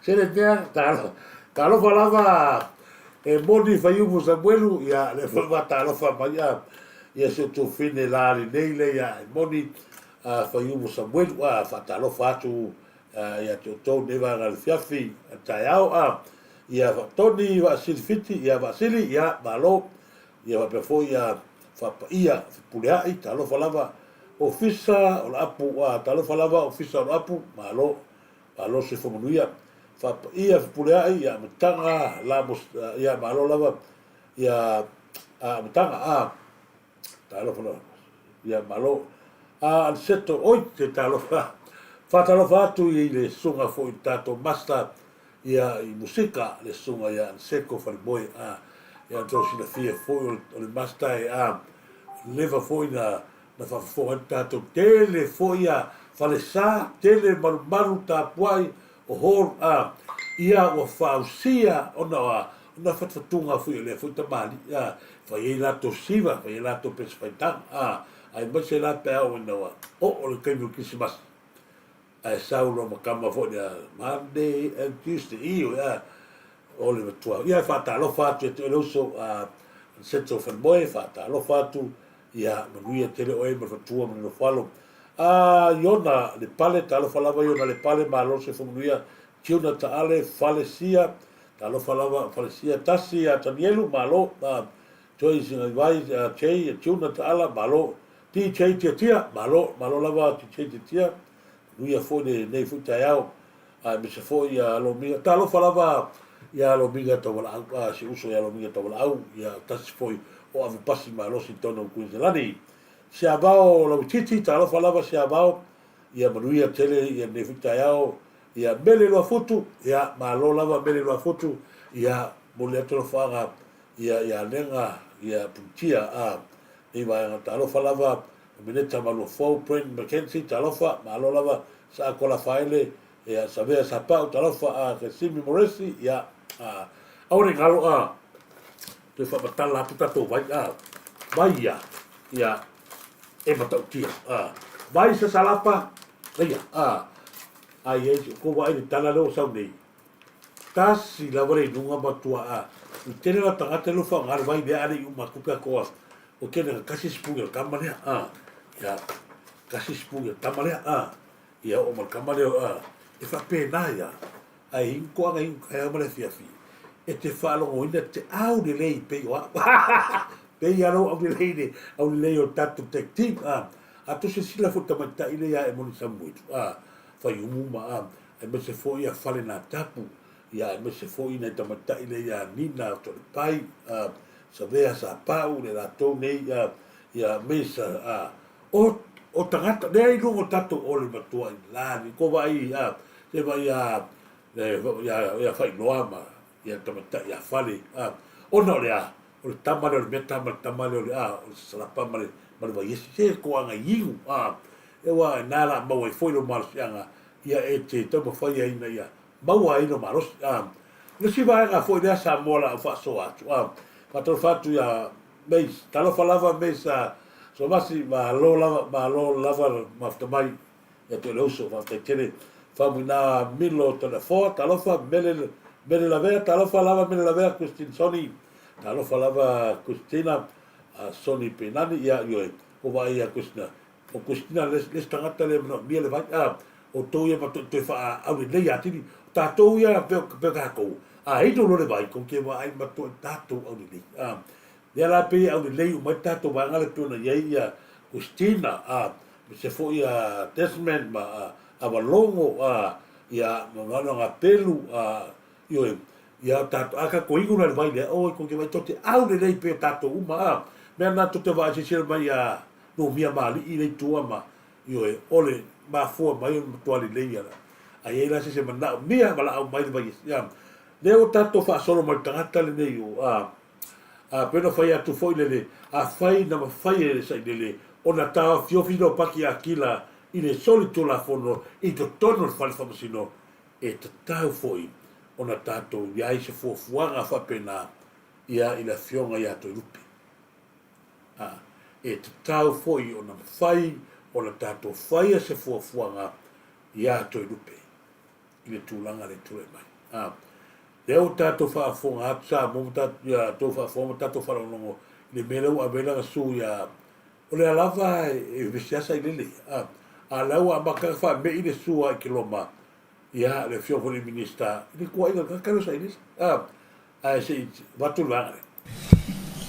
Se le mea, talofa, talofa lava, e moni Faiumu Samuelu, ia, lea foi ua talofa mai, a, ia si ou tuafine la lenei lea, ia, e moni, a, Faiumu Samuelu, a, faatalofa atu, ia te outou nei vaega i le fiafi a le taeao a ia Faatoni Vaasili Fiti ia Vaasili ia malo ia faapea foi ia Faapaia Fepuleai talofa lava Ofisa o le Apu a talofa lava Ofisa o le Apu malo malo soifua manuia Faapaia Fepuleai ia amataga la ia malo lava ia amataga a Talofa lava. Ia malo. A Aliseto, oi te talofa. Faatalofa atu i le susuga foi i le tatou master ia i musika, le susuga ia Aliseto Falemoe. A ia outou silafia foi o le master e a leva foi na na faafofoga ai le tatou tele foi ia falesa, tele malumalu tapuai o hall a ia ua fausia ona o a ona fatufatuga foi o lea foi tamalii a fai ai latou siva fai ai latou pese faitaga a aemaise la pe a oo ina ua oo le taimi o le kerisimasi ae sau loa ma tama foi lea Monday and Tuesday ioe a o le matua ia faatalofa atu ia te oe le uso a Seto Falemoe faatalofa atu ia manuia tele oe ma le fatua ma le nofo alo a Iona Lepale talofa lava Iona Lepale malo le soifua manuia Tiuna Taale Falesia Talofa lava Falesia tasi ia Tanielu, malo, Joyce Ngaivai, Jay, Tiuna Taala, malo, DJ Tiatia, malo, malo lava DJ Tiatia, manuia foi lenei foi taeao, aemaise foi ia Lomiga, talofa lava ia Lomiga Taualaau, si uso ia Lomiga Taualaau, ia tasi foi o ave pasi malosi i totonu o Kuiniselani. Siavao Lauitiiti, talofa lava Siavao, ia manuia tele ia lenei foi taeao, Ia Mele Luafutu, ia malo lava Mele Luafutu, ia momoli atu alofaaga ia ia Lega, ia Punitia a nei vaega talofa lava Meneta Maluafou, Brent McKenzie talofa, malo lava Saako Lafaele, ia Savea Sapau talofa a Kesimi Moresi, ia a aua ne i galo a toe faamatala atu tatou vai a vai ia ia e matautia a vai sasalapa ia a Ai ai, ko vaai le tala lea ua sau nei, tasi lava le inuga ma tuaa, i tele la tagata lea ua faaaoga le vai lea a le i uma atu pe a toa, ua tele na tasi sipuni o le tama lea, a, ia, tasi sipuni o le tama lea, a, ia oo ma le tama lea, a, e faapena ia, ae inu toaga inu taeao ma le afiafi, e te faalogoina te aulelei pei o au, pei lava lou aulelei le aulelei o le tatou tag team, a, a tou silasila foi i le tamaitai lea ia Emoni Samuelu, a, Faiumu ma a, aemaise foi ia Falenatapu. Ia aemaise foi nai tamaitai lea ia Nina Toalepai, Savea Sapau le latou nei, ia Mesa, o o tagata lea i luga o tatou o le matua i la ni ko vaai se vaai ia ia ia Failoa ma ia tamaitai ia Fale, ona o le a o le tama lea o le meta ma le tama lea o le a o le Salapa ma le ma le Vaiesi se toaga inu e ua na la maua ai foi lo malosiaga ia e te taumafai ai ina ia maua ai lou malosi. A o le isi vaega foi lea Samoa la au faasoa atu, a faatalofa atu ia Mace, talofa lava Mace a Suamasi, malo lava, malo lava mafuta mai ia te oe le uso, faafetai tele. Faumuina Milo Toleafoa, talofa Mele, Mele Lavea, talofa lava Mele Lavea, Christine Sonny, talofa lava Christina, Sonny Penani, ia ioe, ua vaai ia Christina, O Christina le isi tagata lea e manaomia le vai, a, outou ia ma toe faaaulelei atili, o tatou ia pei o tatou, a inu loa le vai, kou te vaai ma toe tatou aulelei, a, lea la pei e aulelei uma ai le tatou vaega lea pei ona i ai ia Christina, a, aemaise foi ia Desmond ma Avalogo, a, ia ma Manuagapelu, a, ioe, ia tatou, a tatou inu la i le vai lea, oi, kou te vaai tou te aulelei pei o tatou uma, a, mea lena tou te vaai silasila mai ia Numia ma alii lea i tua ma, ioe, o le mafua mai o le matua lelei ala. A i ai la se isi e manaomia valaau mai le vai ia, lea ua tatou faasolo mai le tagata lenei o, a, a pei ona fai atu foi le, le, afai na mafai e le sailele ona taofiofi lou paki akila i le solitulafono i totonu o le fale faamasino, e tatau foi ona tatou i ai se fuafuaga faapena ia i le Afioga ia Toelupe. Ā, e tatau foi ona mafai ona tatou faia se fuafuaga iā Toelupe i le tulaga lea e tulai mai. Ā, lea ua tatou faafofoga atu Samoa ma tatou, ia tou faafofoga ma tatou faalogologo i le mea lea ua ave ai lana sue iā, o lea lava e vevesi lava Sailele, ā, a o lea ua amata ona faame'i le sua i Keloma, ia le Afioga foi i le Minisita i le tuuaiga i le tagata lea o Sailele. Ā, Ae se i avatu le vaega lea.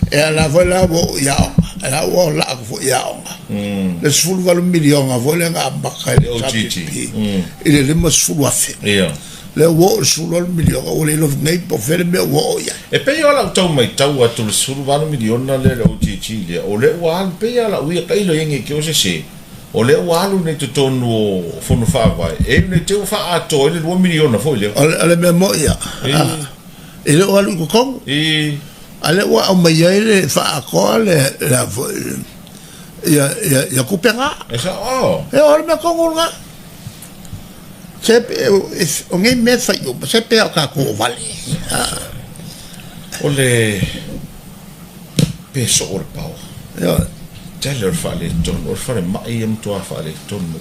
Ia la foi la ua oo i aoga, la ua laa atu foi i aoga. Le 18 miliona foi lea na amata e le HRPP i le 50,000. Lea ua oo i le 18 miliona ua le iloa nei po o fea le mea ua oo i ai. E pei o lau tau maitau atu i le 18 miliona lea le OGG lea, o lea ua alu, pei lava lau ia tailo i ai nei te o sese, o lea ua alu nei totonu o Fono Faavae, e nei te ua faaatoa ai le 2 miliona foi lea. O le mea moi ia, e le o alu i totonu, a lea ua aumai ai le faaatoa le a foi ia ia ia tupe na. E sao. E o le mea tonu lena. Se o nei mea fai uma, se pea o tatou o vale. O le pe soo o le paoa. Ioe. Tele o le faaletonu, o le falemai ia matua faaletonu.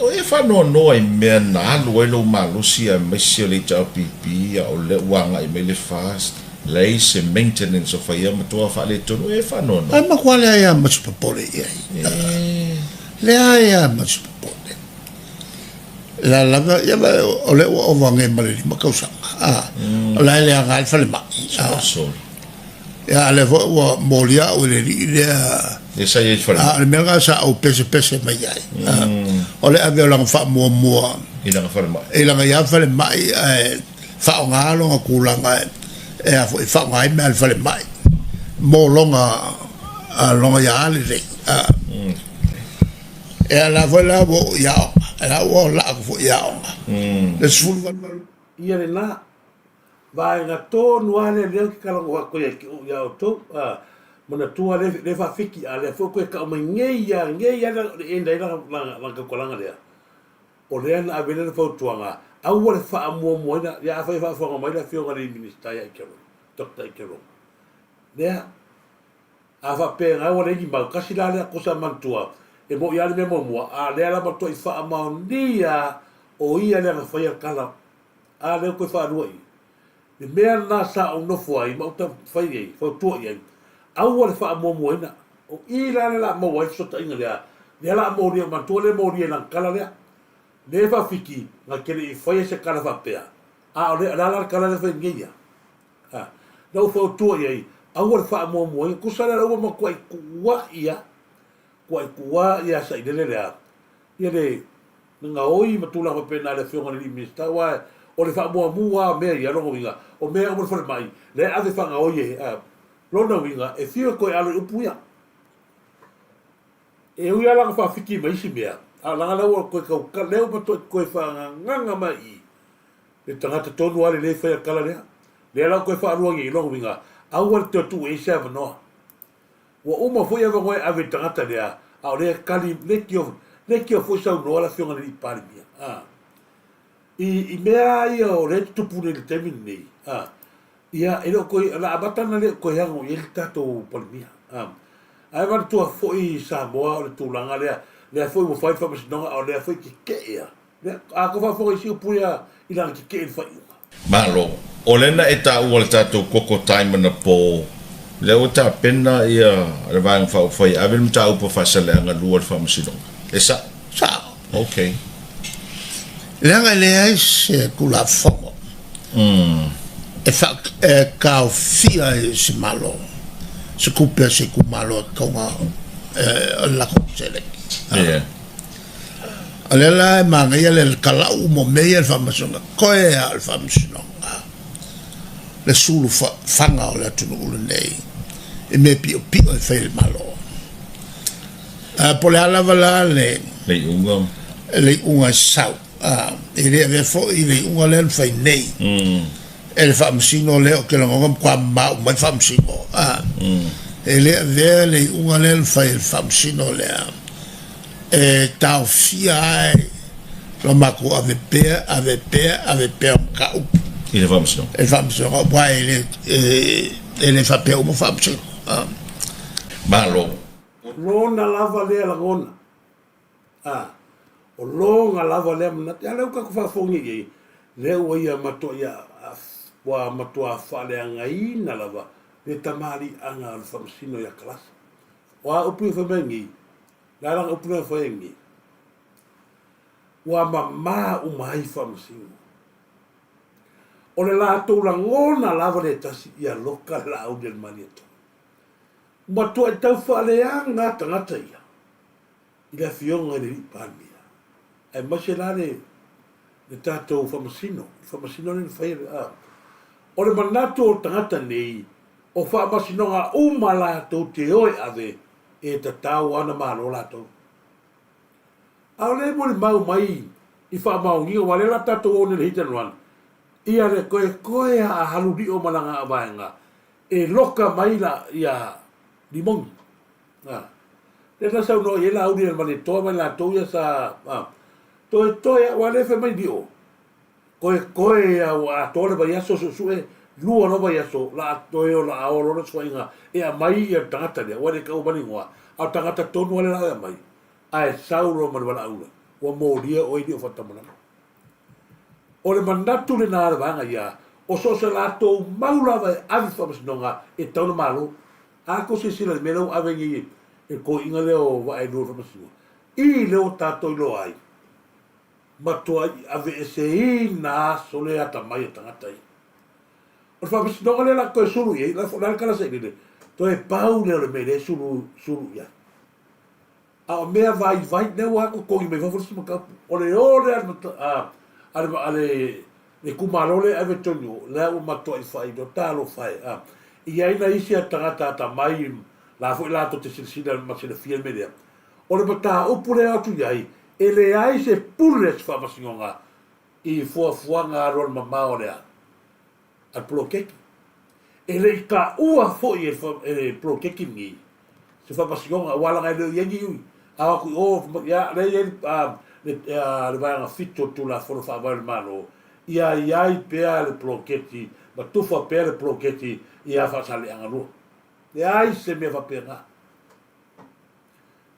O e faanoanoa i mea na alu ai lou malosi aemaise o le HRPP a o lea ua agai mai le FAST, leai se maintenance o faia matua faaletonu, o e faanoanoa. Ae matua leai lava ma se popole i ai. Leai lava ma se popole. La lava, ia ma o lea ua ova nei ma le 5 tausaga, a, o la e leaga ai le falemai. Soli. Ia, a lea foi ua molia au e le alii lea. Lea sa i ai i le falemai. A, o le mea lena sa ou pesepese mai ai. O le ave o lana faamuamua. I lana falemai. I lana ia falemai ae faaaoga lona tulaga e a foi, faaaoga ai mea a le falemai mo lona, lona ia lelei. Ia la foi la ua oo i aoga, la ua laa atu foi i aoga. Le 18. Ia lena vaega tonu lava lea lea ou te talanoa atu ai ia outou, a, manatua lea, lea faafiki, a lea foi ua toe tau mai nei lava, nei lava le end ai lana, lana, lana tautalaga lea. O lea na ave ai lana fautuaga, aua le faamuamuaina, ia afai e faafofoga mai le Afioga i le Minisita ia Aitelo, Doctor Aitelo, lea, A faapea e gau a le ni mau, kasi la lea kosa manatua, e moʻi a le mea muamua, a lea la matuai faamaonia o ia lea na faia le kala, a lea ua toe faalua i le mea lena sa ou nofo ai ma ou taumafai i ai, fautua i ai, aua le faamuamuaina. O i la lea la maua ai le fesootaiga lea, lea la molia, manatua lea molia i lana kala lea. Lea e faafiki, na te le i faia se kala faapea, a o lea, o le a la le kala lea fai nei ia? A, na ou fautua i ai, aua le faamuamuaina, tusa lea ua matuai tuuai lava, tuuai tuuai lava sailele lea, ia le Na gaoi ma tulaga faapena a le Afioga i le alii Minisita, aua o le faamuamu lava o mea ia, lona uiga, o mea uma le falemai, lea e ave faagaoi e, a, lona uiga, e fiu e toe alo i upu ia. E ui lava la na faafiti ma isi mea, a leaga lea ua toe tau, lea ua matuai toe faagagaga mai i i le tagata tonu lava lelei fai a le tala lea. Lea la ua toe faalua nei, lona uiga, aua le toe tuu i ai se avanoa. Ua uma foi avanoa e ave i le tagata lea, a o lea e tali leitio, leitio foi saunoa le Afioga i le Alii Palemia, a. I, i mea lava ia o lea e tutupu nei i le taimi lenei, a, ia, e le o toe, o le a amata ona le o toe ano i ai le tatou Palemia, a. Ae manatua foi Samoa o le tulaga lea, lea foi ua fai le faamasinoga, a o lea foi e tetee lava. Lea, a tou faafofoga i isi upu ia i lana tetee i le faaiuga. Malo. O lea na e taua le tatou koko time anapo, lea ua tapena ia le Vaega Faaupufai e ave le mataupu a Faasaleleaga 2 i le Faamasinoga. E sa'o? Sa'o. Ok. Leaga e leai se Tulafono e faa, e taofia ai e se Malo se tupe a se itumalo e tatau ona, o le latou seleni. Yeah. O lea la e manaia le talau uma o mea ia i le Faamasinoga, toe lava o le Faamasinoga le sulu faga o le atunuu lenei i mea piopio e fai e le Malo. Po o le a lava la le Le iuga. Le iuga e sau, e le avea foi le iuga lea na fai nei e le Faamasino lea ou te lagona matua mamao uma ai le Faamasino. E le avea le iuga lea na fai e le Faamasino lea e taofia ai lo matou ave pea, ave pea, ave pea o mataupu i le Faamasinoga. I le Faamasinoga, aua e le, e le faapea uma Faamasino. Malo. O lona lava lea lagona. A, o lona lava lea manatu. A lea ua tatou faafofoga i ai, lea ua ia matuai ua matua faaleagaina lava le tamaliiaga o le Faamasino ia Kalasa. O a upu ia fai mai nei, Le a lana upu lea na fai ai nei? Ua mamā uma ai faamasino. O le latou lagona lava le tasi ia loka le laauli a le Malietoa. Matuai tau faaleaga a tagata ia i le afioga i le Alii Palemia, aemaise la le le tatou faamasino, le faamasino lea na fai a. O le manatu o tagata nei, o faamasinoga uma latou te o e ave e tatau lava ona malo latou. A o lea e molimau mai i faamaoniga, aua o lea la tatou o nei i le hit and run, ia le koekoe a ahalu lio ma lana vaega e loka mai la ia Limoni. A. Lea na saunoa i ai Laauli ma Letoa ma i latou ia sa, a, toetoe a, aua o lea e fai mai Lio, Koekoe a ua atoa le vaiaso suesue, lua loa vaiaso, la a toe o la a o loa le suaiga e aumai ia le tagata lea, ua le taua mai le igoa, a o le tagata tonu lava lea la e aumai, ae sau loa ma le valaauga, ua molia oe i lio faatamalama. O le manatu lena a le vaega ia, o so o se latou mau lava e ave i faamasinoga e tatau ona malo. A tou silasila i le mea lea ua ave nei e le toeaina lea o Vaaelua i le faamasinoga, i lea ua tatou iloa ai, Matuai aveeseina aso le atamai a tagata ia. O le faamasinoga lea o le a toe sulu i ai, o le a le tala sailele, toe pau lea o le mea lea e sulu, sulu i ai. A o mea vaivai, lea ua totogi mai fafo le isi mataupu. O le o lea a, a le, a le, le itumalo lea e ave tonu i o, lea ua matuai faailoa, talofa e, a. E i ai nai isi tagata atamai, la foi latou te silasila ma silafia le mea lea. O le mataupu lea e o atu i ai, e leai se pule a se faamasinoga i fuafuaga alualumamao a le a le poloketi. E le i taua foi e le poloketi lenei se faamasinoga aua leaga e le o i ai ni ao atu i o, ia, lea e i ai le Vaega 7 o le Tulafono Faavae o le Malo, ia i ai pea le poloketi ma tufa pea le poloketi ia Faasaleleaga 2. Leai se mea faapena.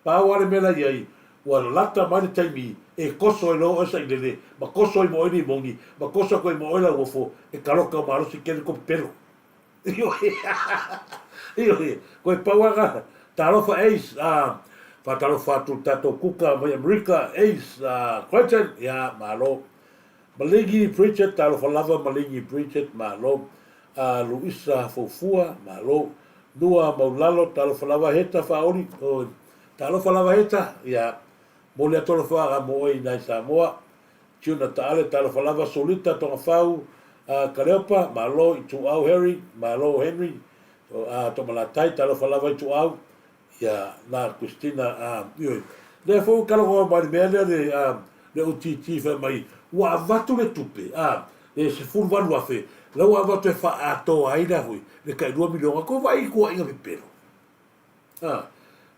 Pau lava le mea la i ai, ua lata mai le taimi e koso ai loa oe sailele, ma koso ai ma oe limoni, ma koso atu ai ma oe lauofo, e taloka malosi kene kou pepelo. Ioe, ioe, koe pau lava ka, talofa Ace, a, faatalofa atu i le tatou kuka mai Amerika, Ace, a, Clayton, ia, malo. Maligi Bridget, talofa lava Maligi Bridget, malo. A, Luisa Foufua, malo. Nua Maulalo, talofa lava Heta Faaoli, oi, talofa lava Heta, ia. Momoli atu alofa mo oe i nai Samoa. Tuna Taale, talofa lava, Solita, Togafau, Kaleopa, malo, Ituau Harry, malo Henry, Toomalatai, talofa lava Ituau, ia, na Christina, ioe. Lea foi ua talanoa mai le mea lea le, le OTT fai mai ua avatu le tupe, le 18,000, la ua avatu e faaatoa ai le a foi, le tai $2 miliona. Tou vaai i tuuaiga pepelo. A,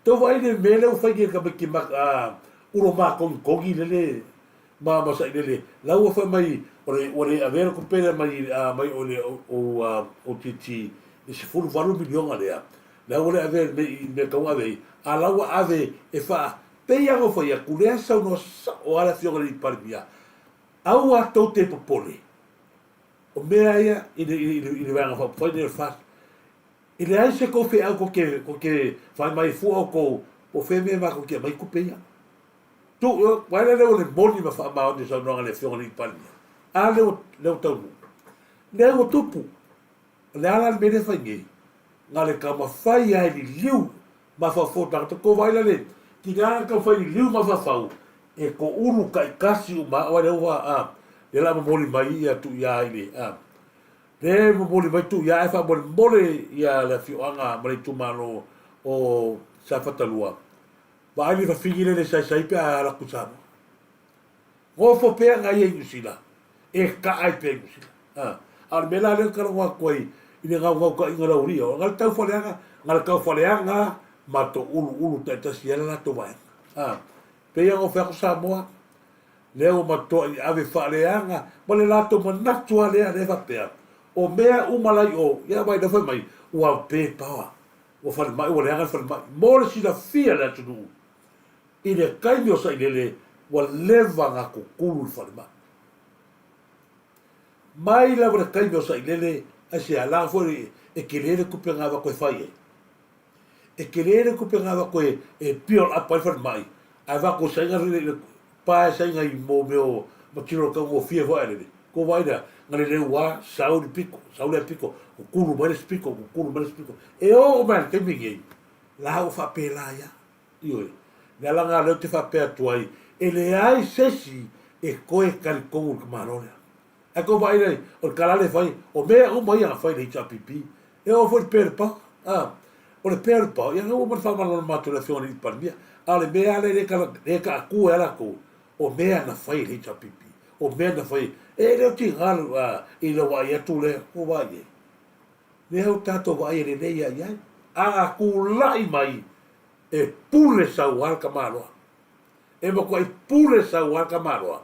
tou vaai le mea lea ua fai nei e le tamaiti a ulo matonitogi lele ma ma sailele, la ua fai mai o le ua le avea le tupe lea mai a mai o le o a OTT le 18 miliona lea, la ua le avea i le mea i mea tau ave ai, a la ua ave e faa pei lava ona fai atu lea saunoa sao lava le afioga i le Palemia, aua tou te popole, o mea ia i le i le i le Vaega Faaupufai lenei o le FAST, E leai se tou feau tou te, tou te fai mai fua outou po o fea mea matou te aumai tupe ia. Tu, vaai la lea ua le moni ma faamaoni le saunoaga a le Afioga i le Palemia. A lea ua, lea ua taunuu. Lea ua tupu. O le a la le mea lea e fai nei? Na le taumafai lava e liliu mafaufau o tagata. Tou vaai la le tiga na taumafai e liliu mafaufau e toulu taitasi uma lava. Vaai lea ua, a, lea o le a momoli mai ia Tuiā i le, a, Lea e momoli mai tuu ia ae faamolemole ia le afioaga ma le itumalo o Safata 2, vaai le fafine lea le saisai pe a alu atu i Samoa. Nofo pea na ia i Niu Sila, e kaa ai pea i Niu Sila. A, a o le mea la lea ou te talanoa atu ai i le naunautaiga laulia, o na le tauwhaleaga, na le tauwhaleaga ma touluulu taitasi ai le latou vaega. A, pei ona ou fai atu Samoa, Lea ua matuai ave faaleaga ma le latou manatu lava lea, lea faapea, o mea uma la i o, ia vaai lea fai mai, ua pe paoa, ua falemai, ua leaga le falemai. Mo le silafia e le atunuu, i le taimi o Sailele, ua leva ona tutulu le falemai. Mai lava i le taimi o Sailele, aisea, leaga foi e tele le tupe na avatu e fai ai. E tele le tupe na avatu e build up ai le falemai, ae avatu e saina le pa e saina i mo mea o material taugofie foi a lele. Kou vaai lea, na leleu a, sau le piko, sau lea piko, kukulu mai le isi piko, kukulu mai le isi piko. E oo mai i le taimi lenei, la ua faapela ai lava. Ioe. Le ala lena lea ou te faapea atu ai, e leai se isi e toe talitonu i le tamaloa lea. Ae tou vaai lea, o le tala lea e fai, o mea uma ia na fai i le HRPP, e oo foi i le pea o le pao. A, o le pea o le pao, ia na ua uma ona faamalamalama atu e le Afioga i le Palemia. A o le mea lava lea e taatua ai latou, o mea na fai e le HRPP, o mea na fai, e le o tiga i le vaai atu lea, ua vaai i ai. Lea ua tatou vaai e lelei lava i ai. A na tulai mai, e pule sau lava le tamaloa. E matuai pule sau lava le tamaloa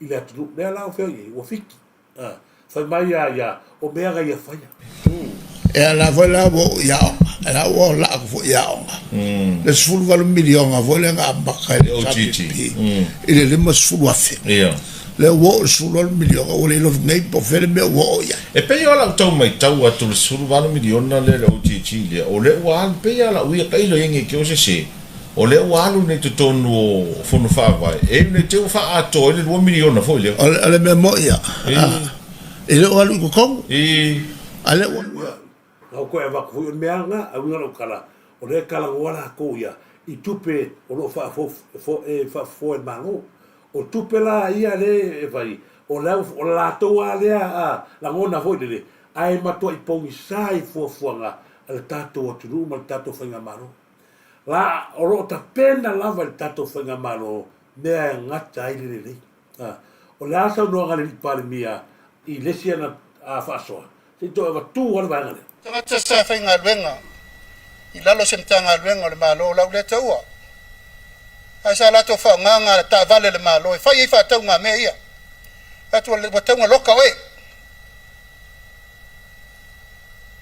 i le atunuu. Lea la ua feoi ai, ua fiki. A, fai mai a ia, o mea na ia faia. E ala foi la ua oo i aoga, e la ua laa atu foi i aoga. Le 18 miliona foi lea na amata i le HRPP i le 50,000. Lea ua oo i le 18 miliona ua le iloa nei po o fea le mea ua oo i ai. E pei o lau tau maitau atu i le 18 miliona lea i le OGG lea, o lea ua alu, pei lava lau ia tailo i ai nei te o sese. O lea ua alu nei i totonu o Fono Faavae, e iu nei te ua faaatoa ai le $2 miliona foi lea. O le mea moi ia, e le o alu i totonu, a lea ua. Ia, na ou toe avatu foi o le mea lena, a uiga lau tala, o lea e talanoa latou ia i tupe o lo o faafofoa e le Malo. O tupe la ia lea e fai, o le latou lava lea lagona foi lele, ae matuai pogisa i fuafuaga a le tatou atunuu ma le tatou faigamalo. La, o lo o tapena lava e le tatou Faigamalo mea e gata ai le lelei. A, o le a saunoaga a le Alii Palemia i le isi ana faasoa? Se i toe avatu lava le vaega lea. Tagata sa faigaluega i lalo o se Matagaluega o le Malo o lau lea taua, ae sa latou faaaogaga taavale a le Malo e fai ai faatauga a mea ia. Atu ua tauga loka oe.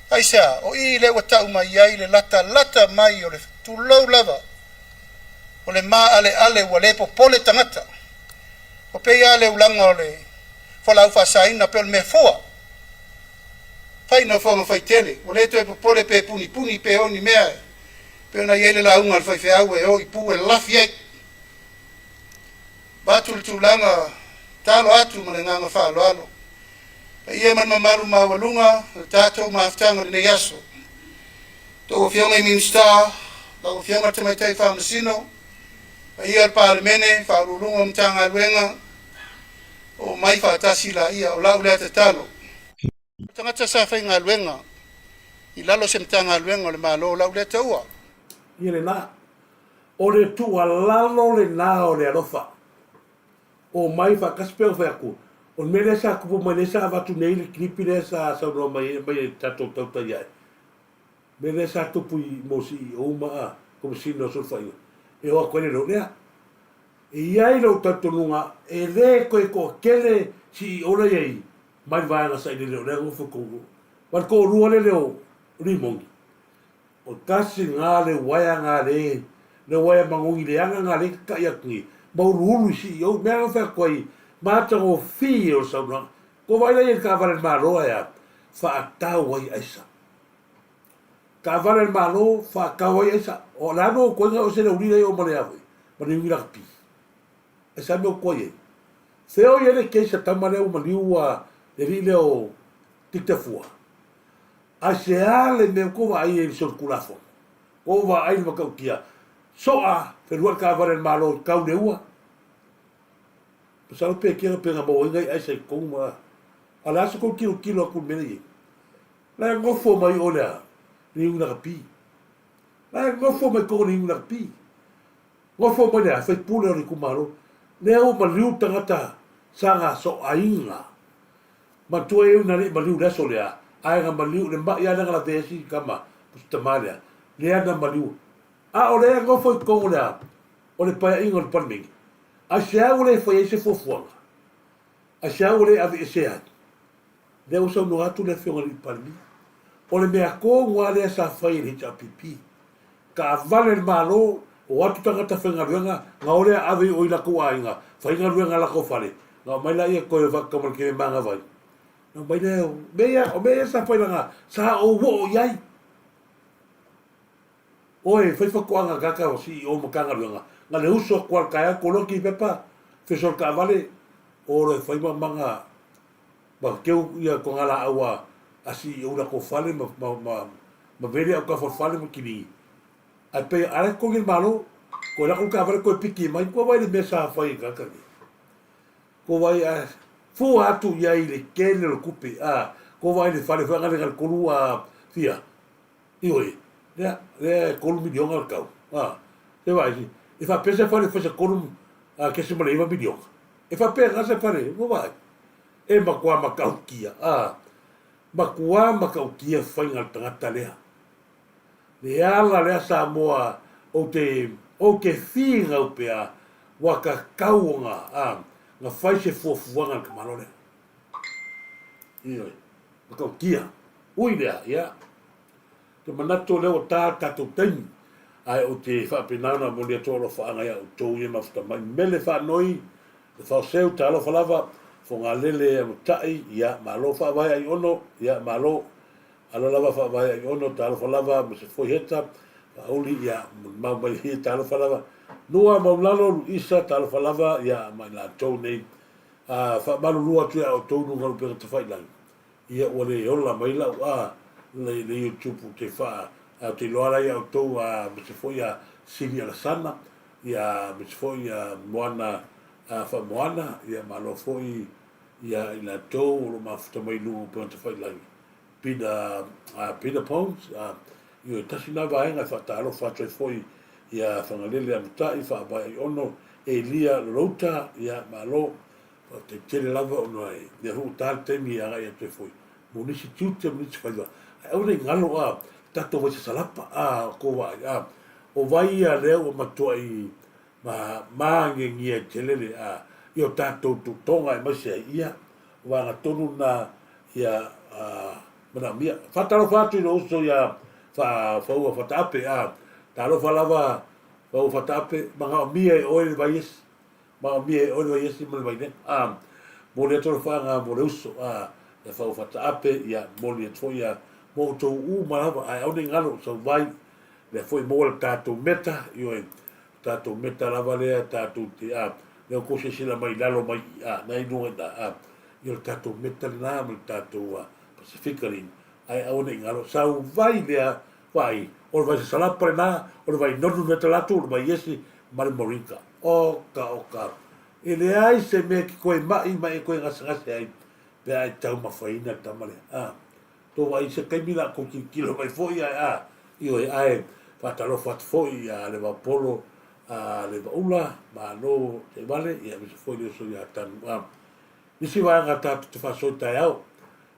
Aisea? O i lea ua tau mai ai le latalata mai o le tulou lava o le maaleale ua le popole tagata. Ua pei lava le ulaga o le fualaau faasaina pei o le mea fua. Fai nofoaga faitele, ua le toe popole pe punipuni pe o ni mea e pei ona i ai le lauga a le faifeau e o i pu e lafi ai. Avatu le tulaga talo atu ma le agaga faaaloalo. Paia ma le mamalu maualuga o le tatou mafutaga i lenei aso. Tou Afioga i Minisita, lau Afioga i le Tamaitai Faamasino, Paia o le Palemene, Faauluuluga o Matagaluega, omai faatasi laia, o lau lea tatalo. O tagata sa faigaluega i lalo o se Matagaluega o le Malo, o lau lea taua. Ia lena. O le tuualalo lena o le alofa. Omai faatasi pei ona fai atu, o le mea lea sa tupu mai lea sa avatu nei le kilipi lea sa saunoa mai ai e aumai e tatou tautai ae. Mea lea sa tupu i mo CEO ma a Komesina o Sulufaiga, e o atu ai le leo lea. E i ai lou talitonuga e le toe toatele CEO la i ai mai le vaega sailele o lea nofo i totonu. Ma le toalua lele o Rimoni, o tasi lena le uaea na le le uaea manogi leaga na le tata'i atu nei ma uluulu i CEO. Mea na fai atu ai matagofie o le saunoaga. Ua vaai la i ai i le taavale a le Malo ae a? Faatau ai aisa. Taavale a le Malo, faatau ai aisa. O le a mea ua tuai na o se leuli lea i o ma le a foi, ma le iwi lakapi. Aisa mea ua tuai ai. Fea o i ai le case a tama lea ua maliu a le alii lea o Titafua? Aisea le mea ua tou vaai ai i le solitulafono? Ua ou vaai i le matautia, soa feluai le taavale a le Malo i tau le ua. Masalo pe kea pe na maua ai nai aisa i totonu ma a o le a se tou tilotilo atu i le mea lea i ai? La e nofo mai o le a? Le iu lakapi. La e nofo mai totonu o le iu lakapi. Nofo mai le a? Faipule o le itumalo. Lea ua maliu tagata sa na soaiga. Matua eu na lei maliu le aso lea, ae na maliu le mai a lea na lavea ai si tama, si tama lea. Lea na maliu. A o lea e nofo i totonu o le a? O le paeaiga o le Palemene. Aisea ua le fai ai se fuafuaga? Aisea ua le aveesea ai? Lea ua saunoa atu le Afioga i le Palemia. O le mea tonu lava lea sa fai e le HRPP. Taavale le Malo, o atu tagata faigaluega, na o lea ave i o i latou aiga, faigaluega latou fale, na omai laia toe avatu ma le keme manava ai. Na omai lea, o mea ia, o mea ia sa fai leaga sa ou oo i ai. Oe, fai fatuaga kaka o CEO Matagaluega, na le uso atu lava i le taeao, koloa kipepa, feso le taavale, o loa e fai ma maga, ma teu ia togalaau a, a CEO i latou fale ma, ma, ma, ma vele autafa o le fale ma kiligi. Ae pei, a la totogi e le Malo, toe lako le taavale toe piki mai, kua vaai i le mea sa fai e tagata nei. Kua vaai a, fua atu i ai i le tele o le tupe, a, kua vaai i le fale foi a na le tolu a, fia, Ioe, lea, lea e $3 miliona le tau. A, se vaai, e faapea se fale fai se 3.9 miliona. E faapena se fale, ua vaai. E matua matautia, a, matua matautia faiga a le tagata lea. Le ala lea Samoa ou te, ou te finau pea, ua tatau ona, a, na fai se fuafuaga a le tamaloa lea. Ioe, matautia. Ui lea, ia, te manatu o lea ua ta le tatou taimi, ae ou te faapena ona momoli atu alofaaga ia outou ia mafuta mai. Mele faanoi, le faoseu, talofa lava, Fogalele Amatai, ia, malo faavae Aiono, ia, malo. Alo lava faavae Aiono, talofa lava, ma se foi heta, faauli, ia, molimau mai ia, talofa lava. Nua Maulalo, Luisa, talofa lava, ia, ma i latou nei. A, faamalulu atu ia outou luga o upega tafailagi. Ia ua le ola mai lau a le le YouTube ou te faa a ou te iloa la ia outou a aemaise foi a Sili Alasana ia aemaise foi a Moana a Faamoana ia malo foi ia i latou o lo mafuta mai luga o upega tafailagi Peter a Peter Pons a ioe tasi na vaega e faatalofa atu ai foi ia Fagalele Amatai Faavae Aiono Elia Lolouta ia malo Faafetai tele lava ona e lea foi ua ta le taimi e agai atu ai foi mo nisi tiute ma nisi faiva. Ae aua ne i galo a tatou vai sasalapa a kou vaai a o vai ia lea ua matuai ma māgiagia i tele le a i o tatou tutoga aemaise ai ia o vaega tonu na ia a manaomia. Faatalofa atu i lou uso ia Faua Fataape a talofa lava Faua Fataape manaomia e oe le vai esi Maomia e oe le vaiesi ma le vainega. A, momoli atu alofaaga mo le uso, a, ia Faufataape, ia, momoli atu foi ia mo outou uma lava, ae aua ne i galo sau vai, lea foi maua le tatou meta, ioe, tatou meta lava lea tatou te, a, lea ua outou silasila mai i lalo mai i, a, na i luga i ina, a, ia o le tatou meta lena ma le tatou, a, Pasifika lea, ae aua ne i galo sau vai lea, vaai, o le vai sasalapa lena, o le vai nonu meta latou, o le vaiesi ma le moringa. Oka oka. E leai se mea e te toe ma'i ma e toe gasegase ai pe a e taumafaina le tama lea. A, tou vaai i se taimi la tou tilotilo mai foi ae a, ioe, ae faatalofa atu foi ia Levaopolo a Levaula, malo Taivale, ia aemaise foi le uso ia Tanu. A, nisi vaega tatou te faasoa i taeao,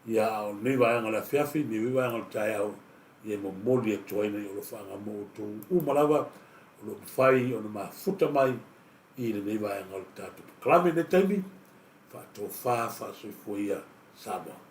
ia a o lenei vaega o le afiafi, lenei foi vaega o le taeao, ia e momoli atu ai nai alofaaga mo outou uma lava o lo o mafai ona mafuta mai i lenei vaega o le tatou polokalame i lenei taimi, faatofa faasoifua ia Samoa.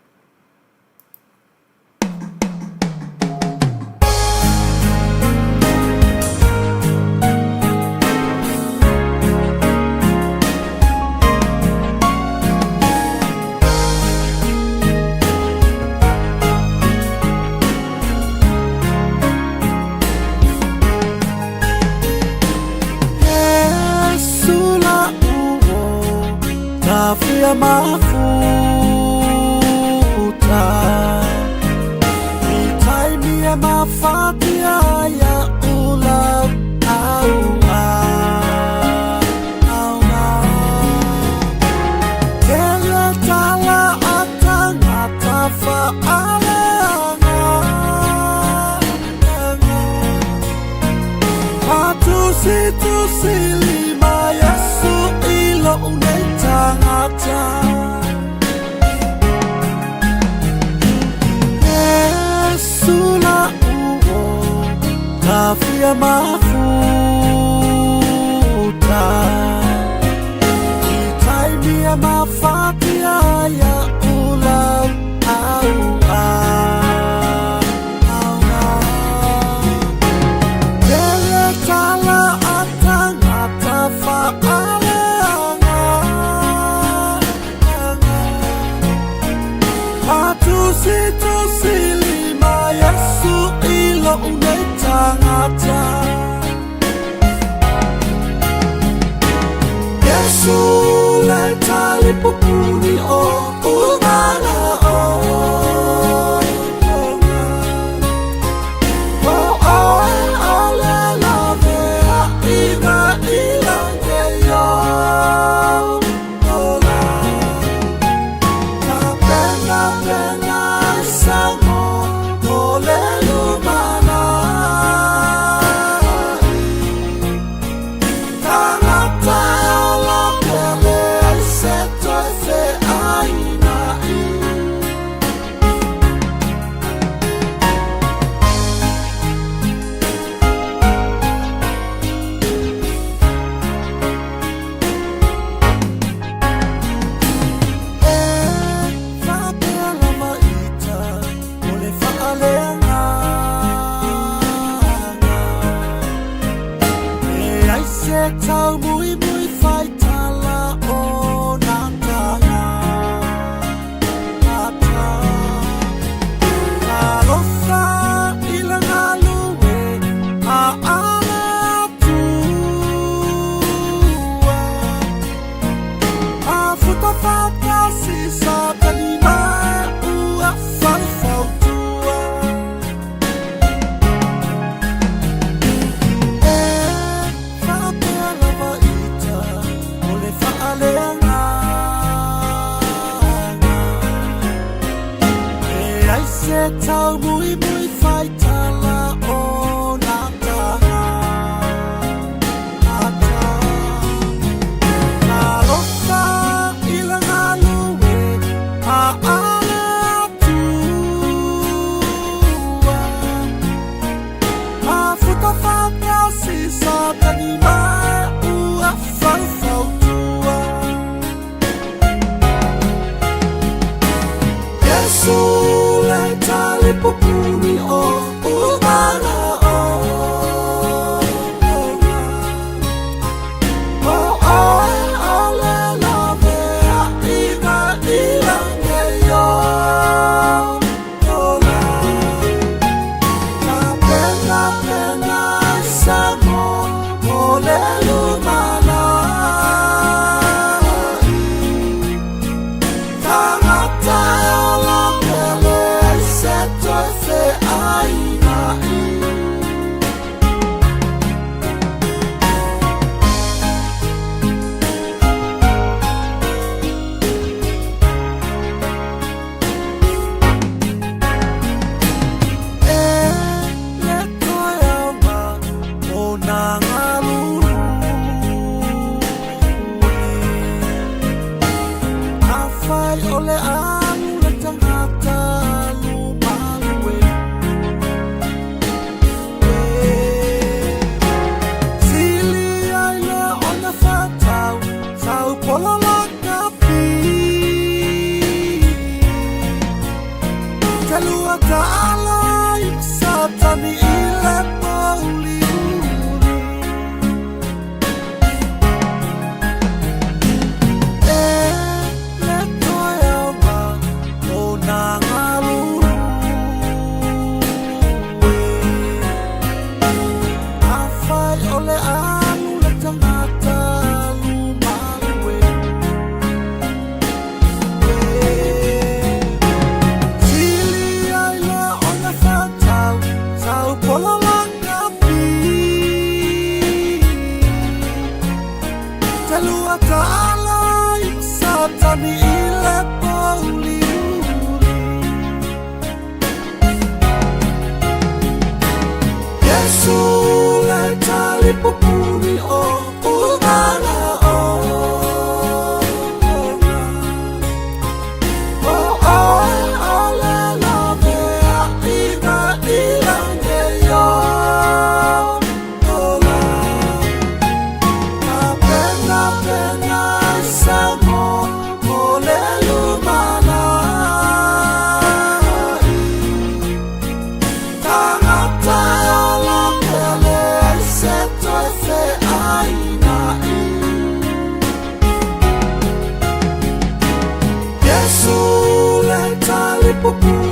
Yesu le tali pupuni.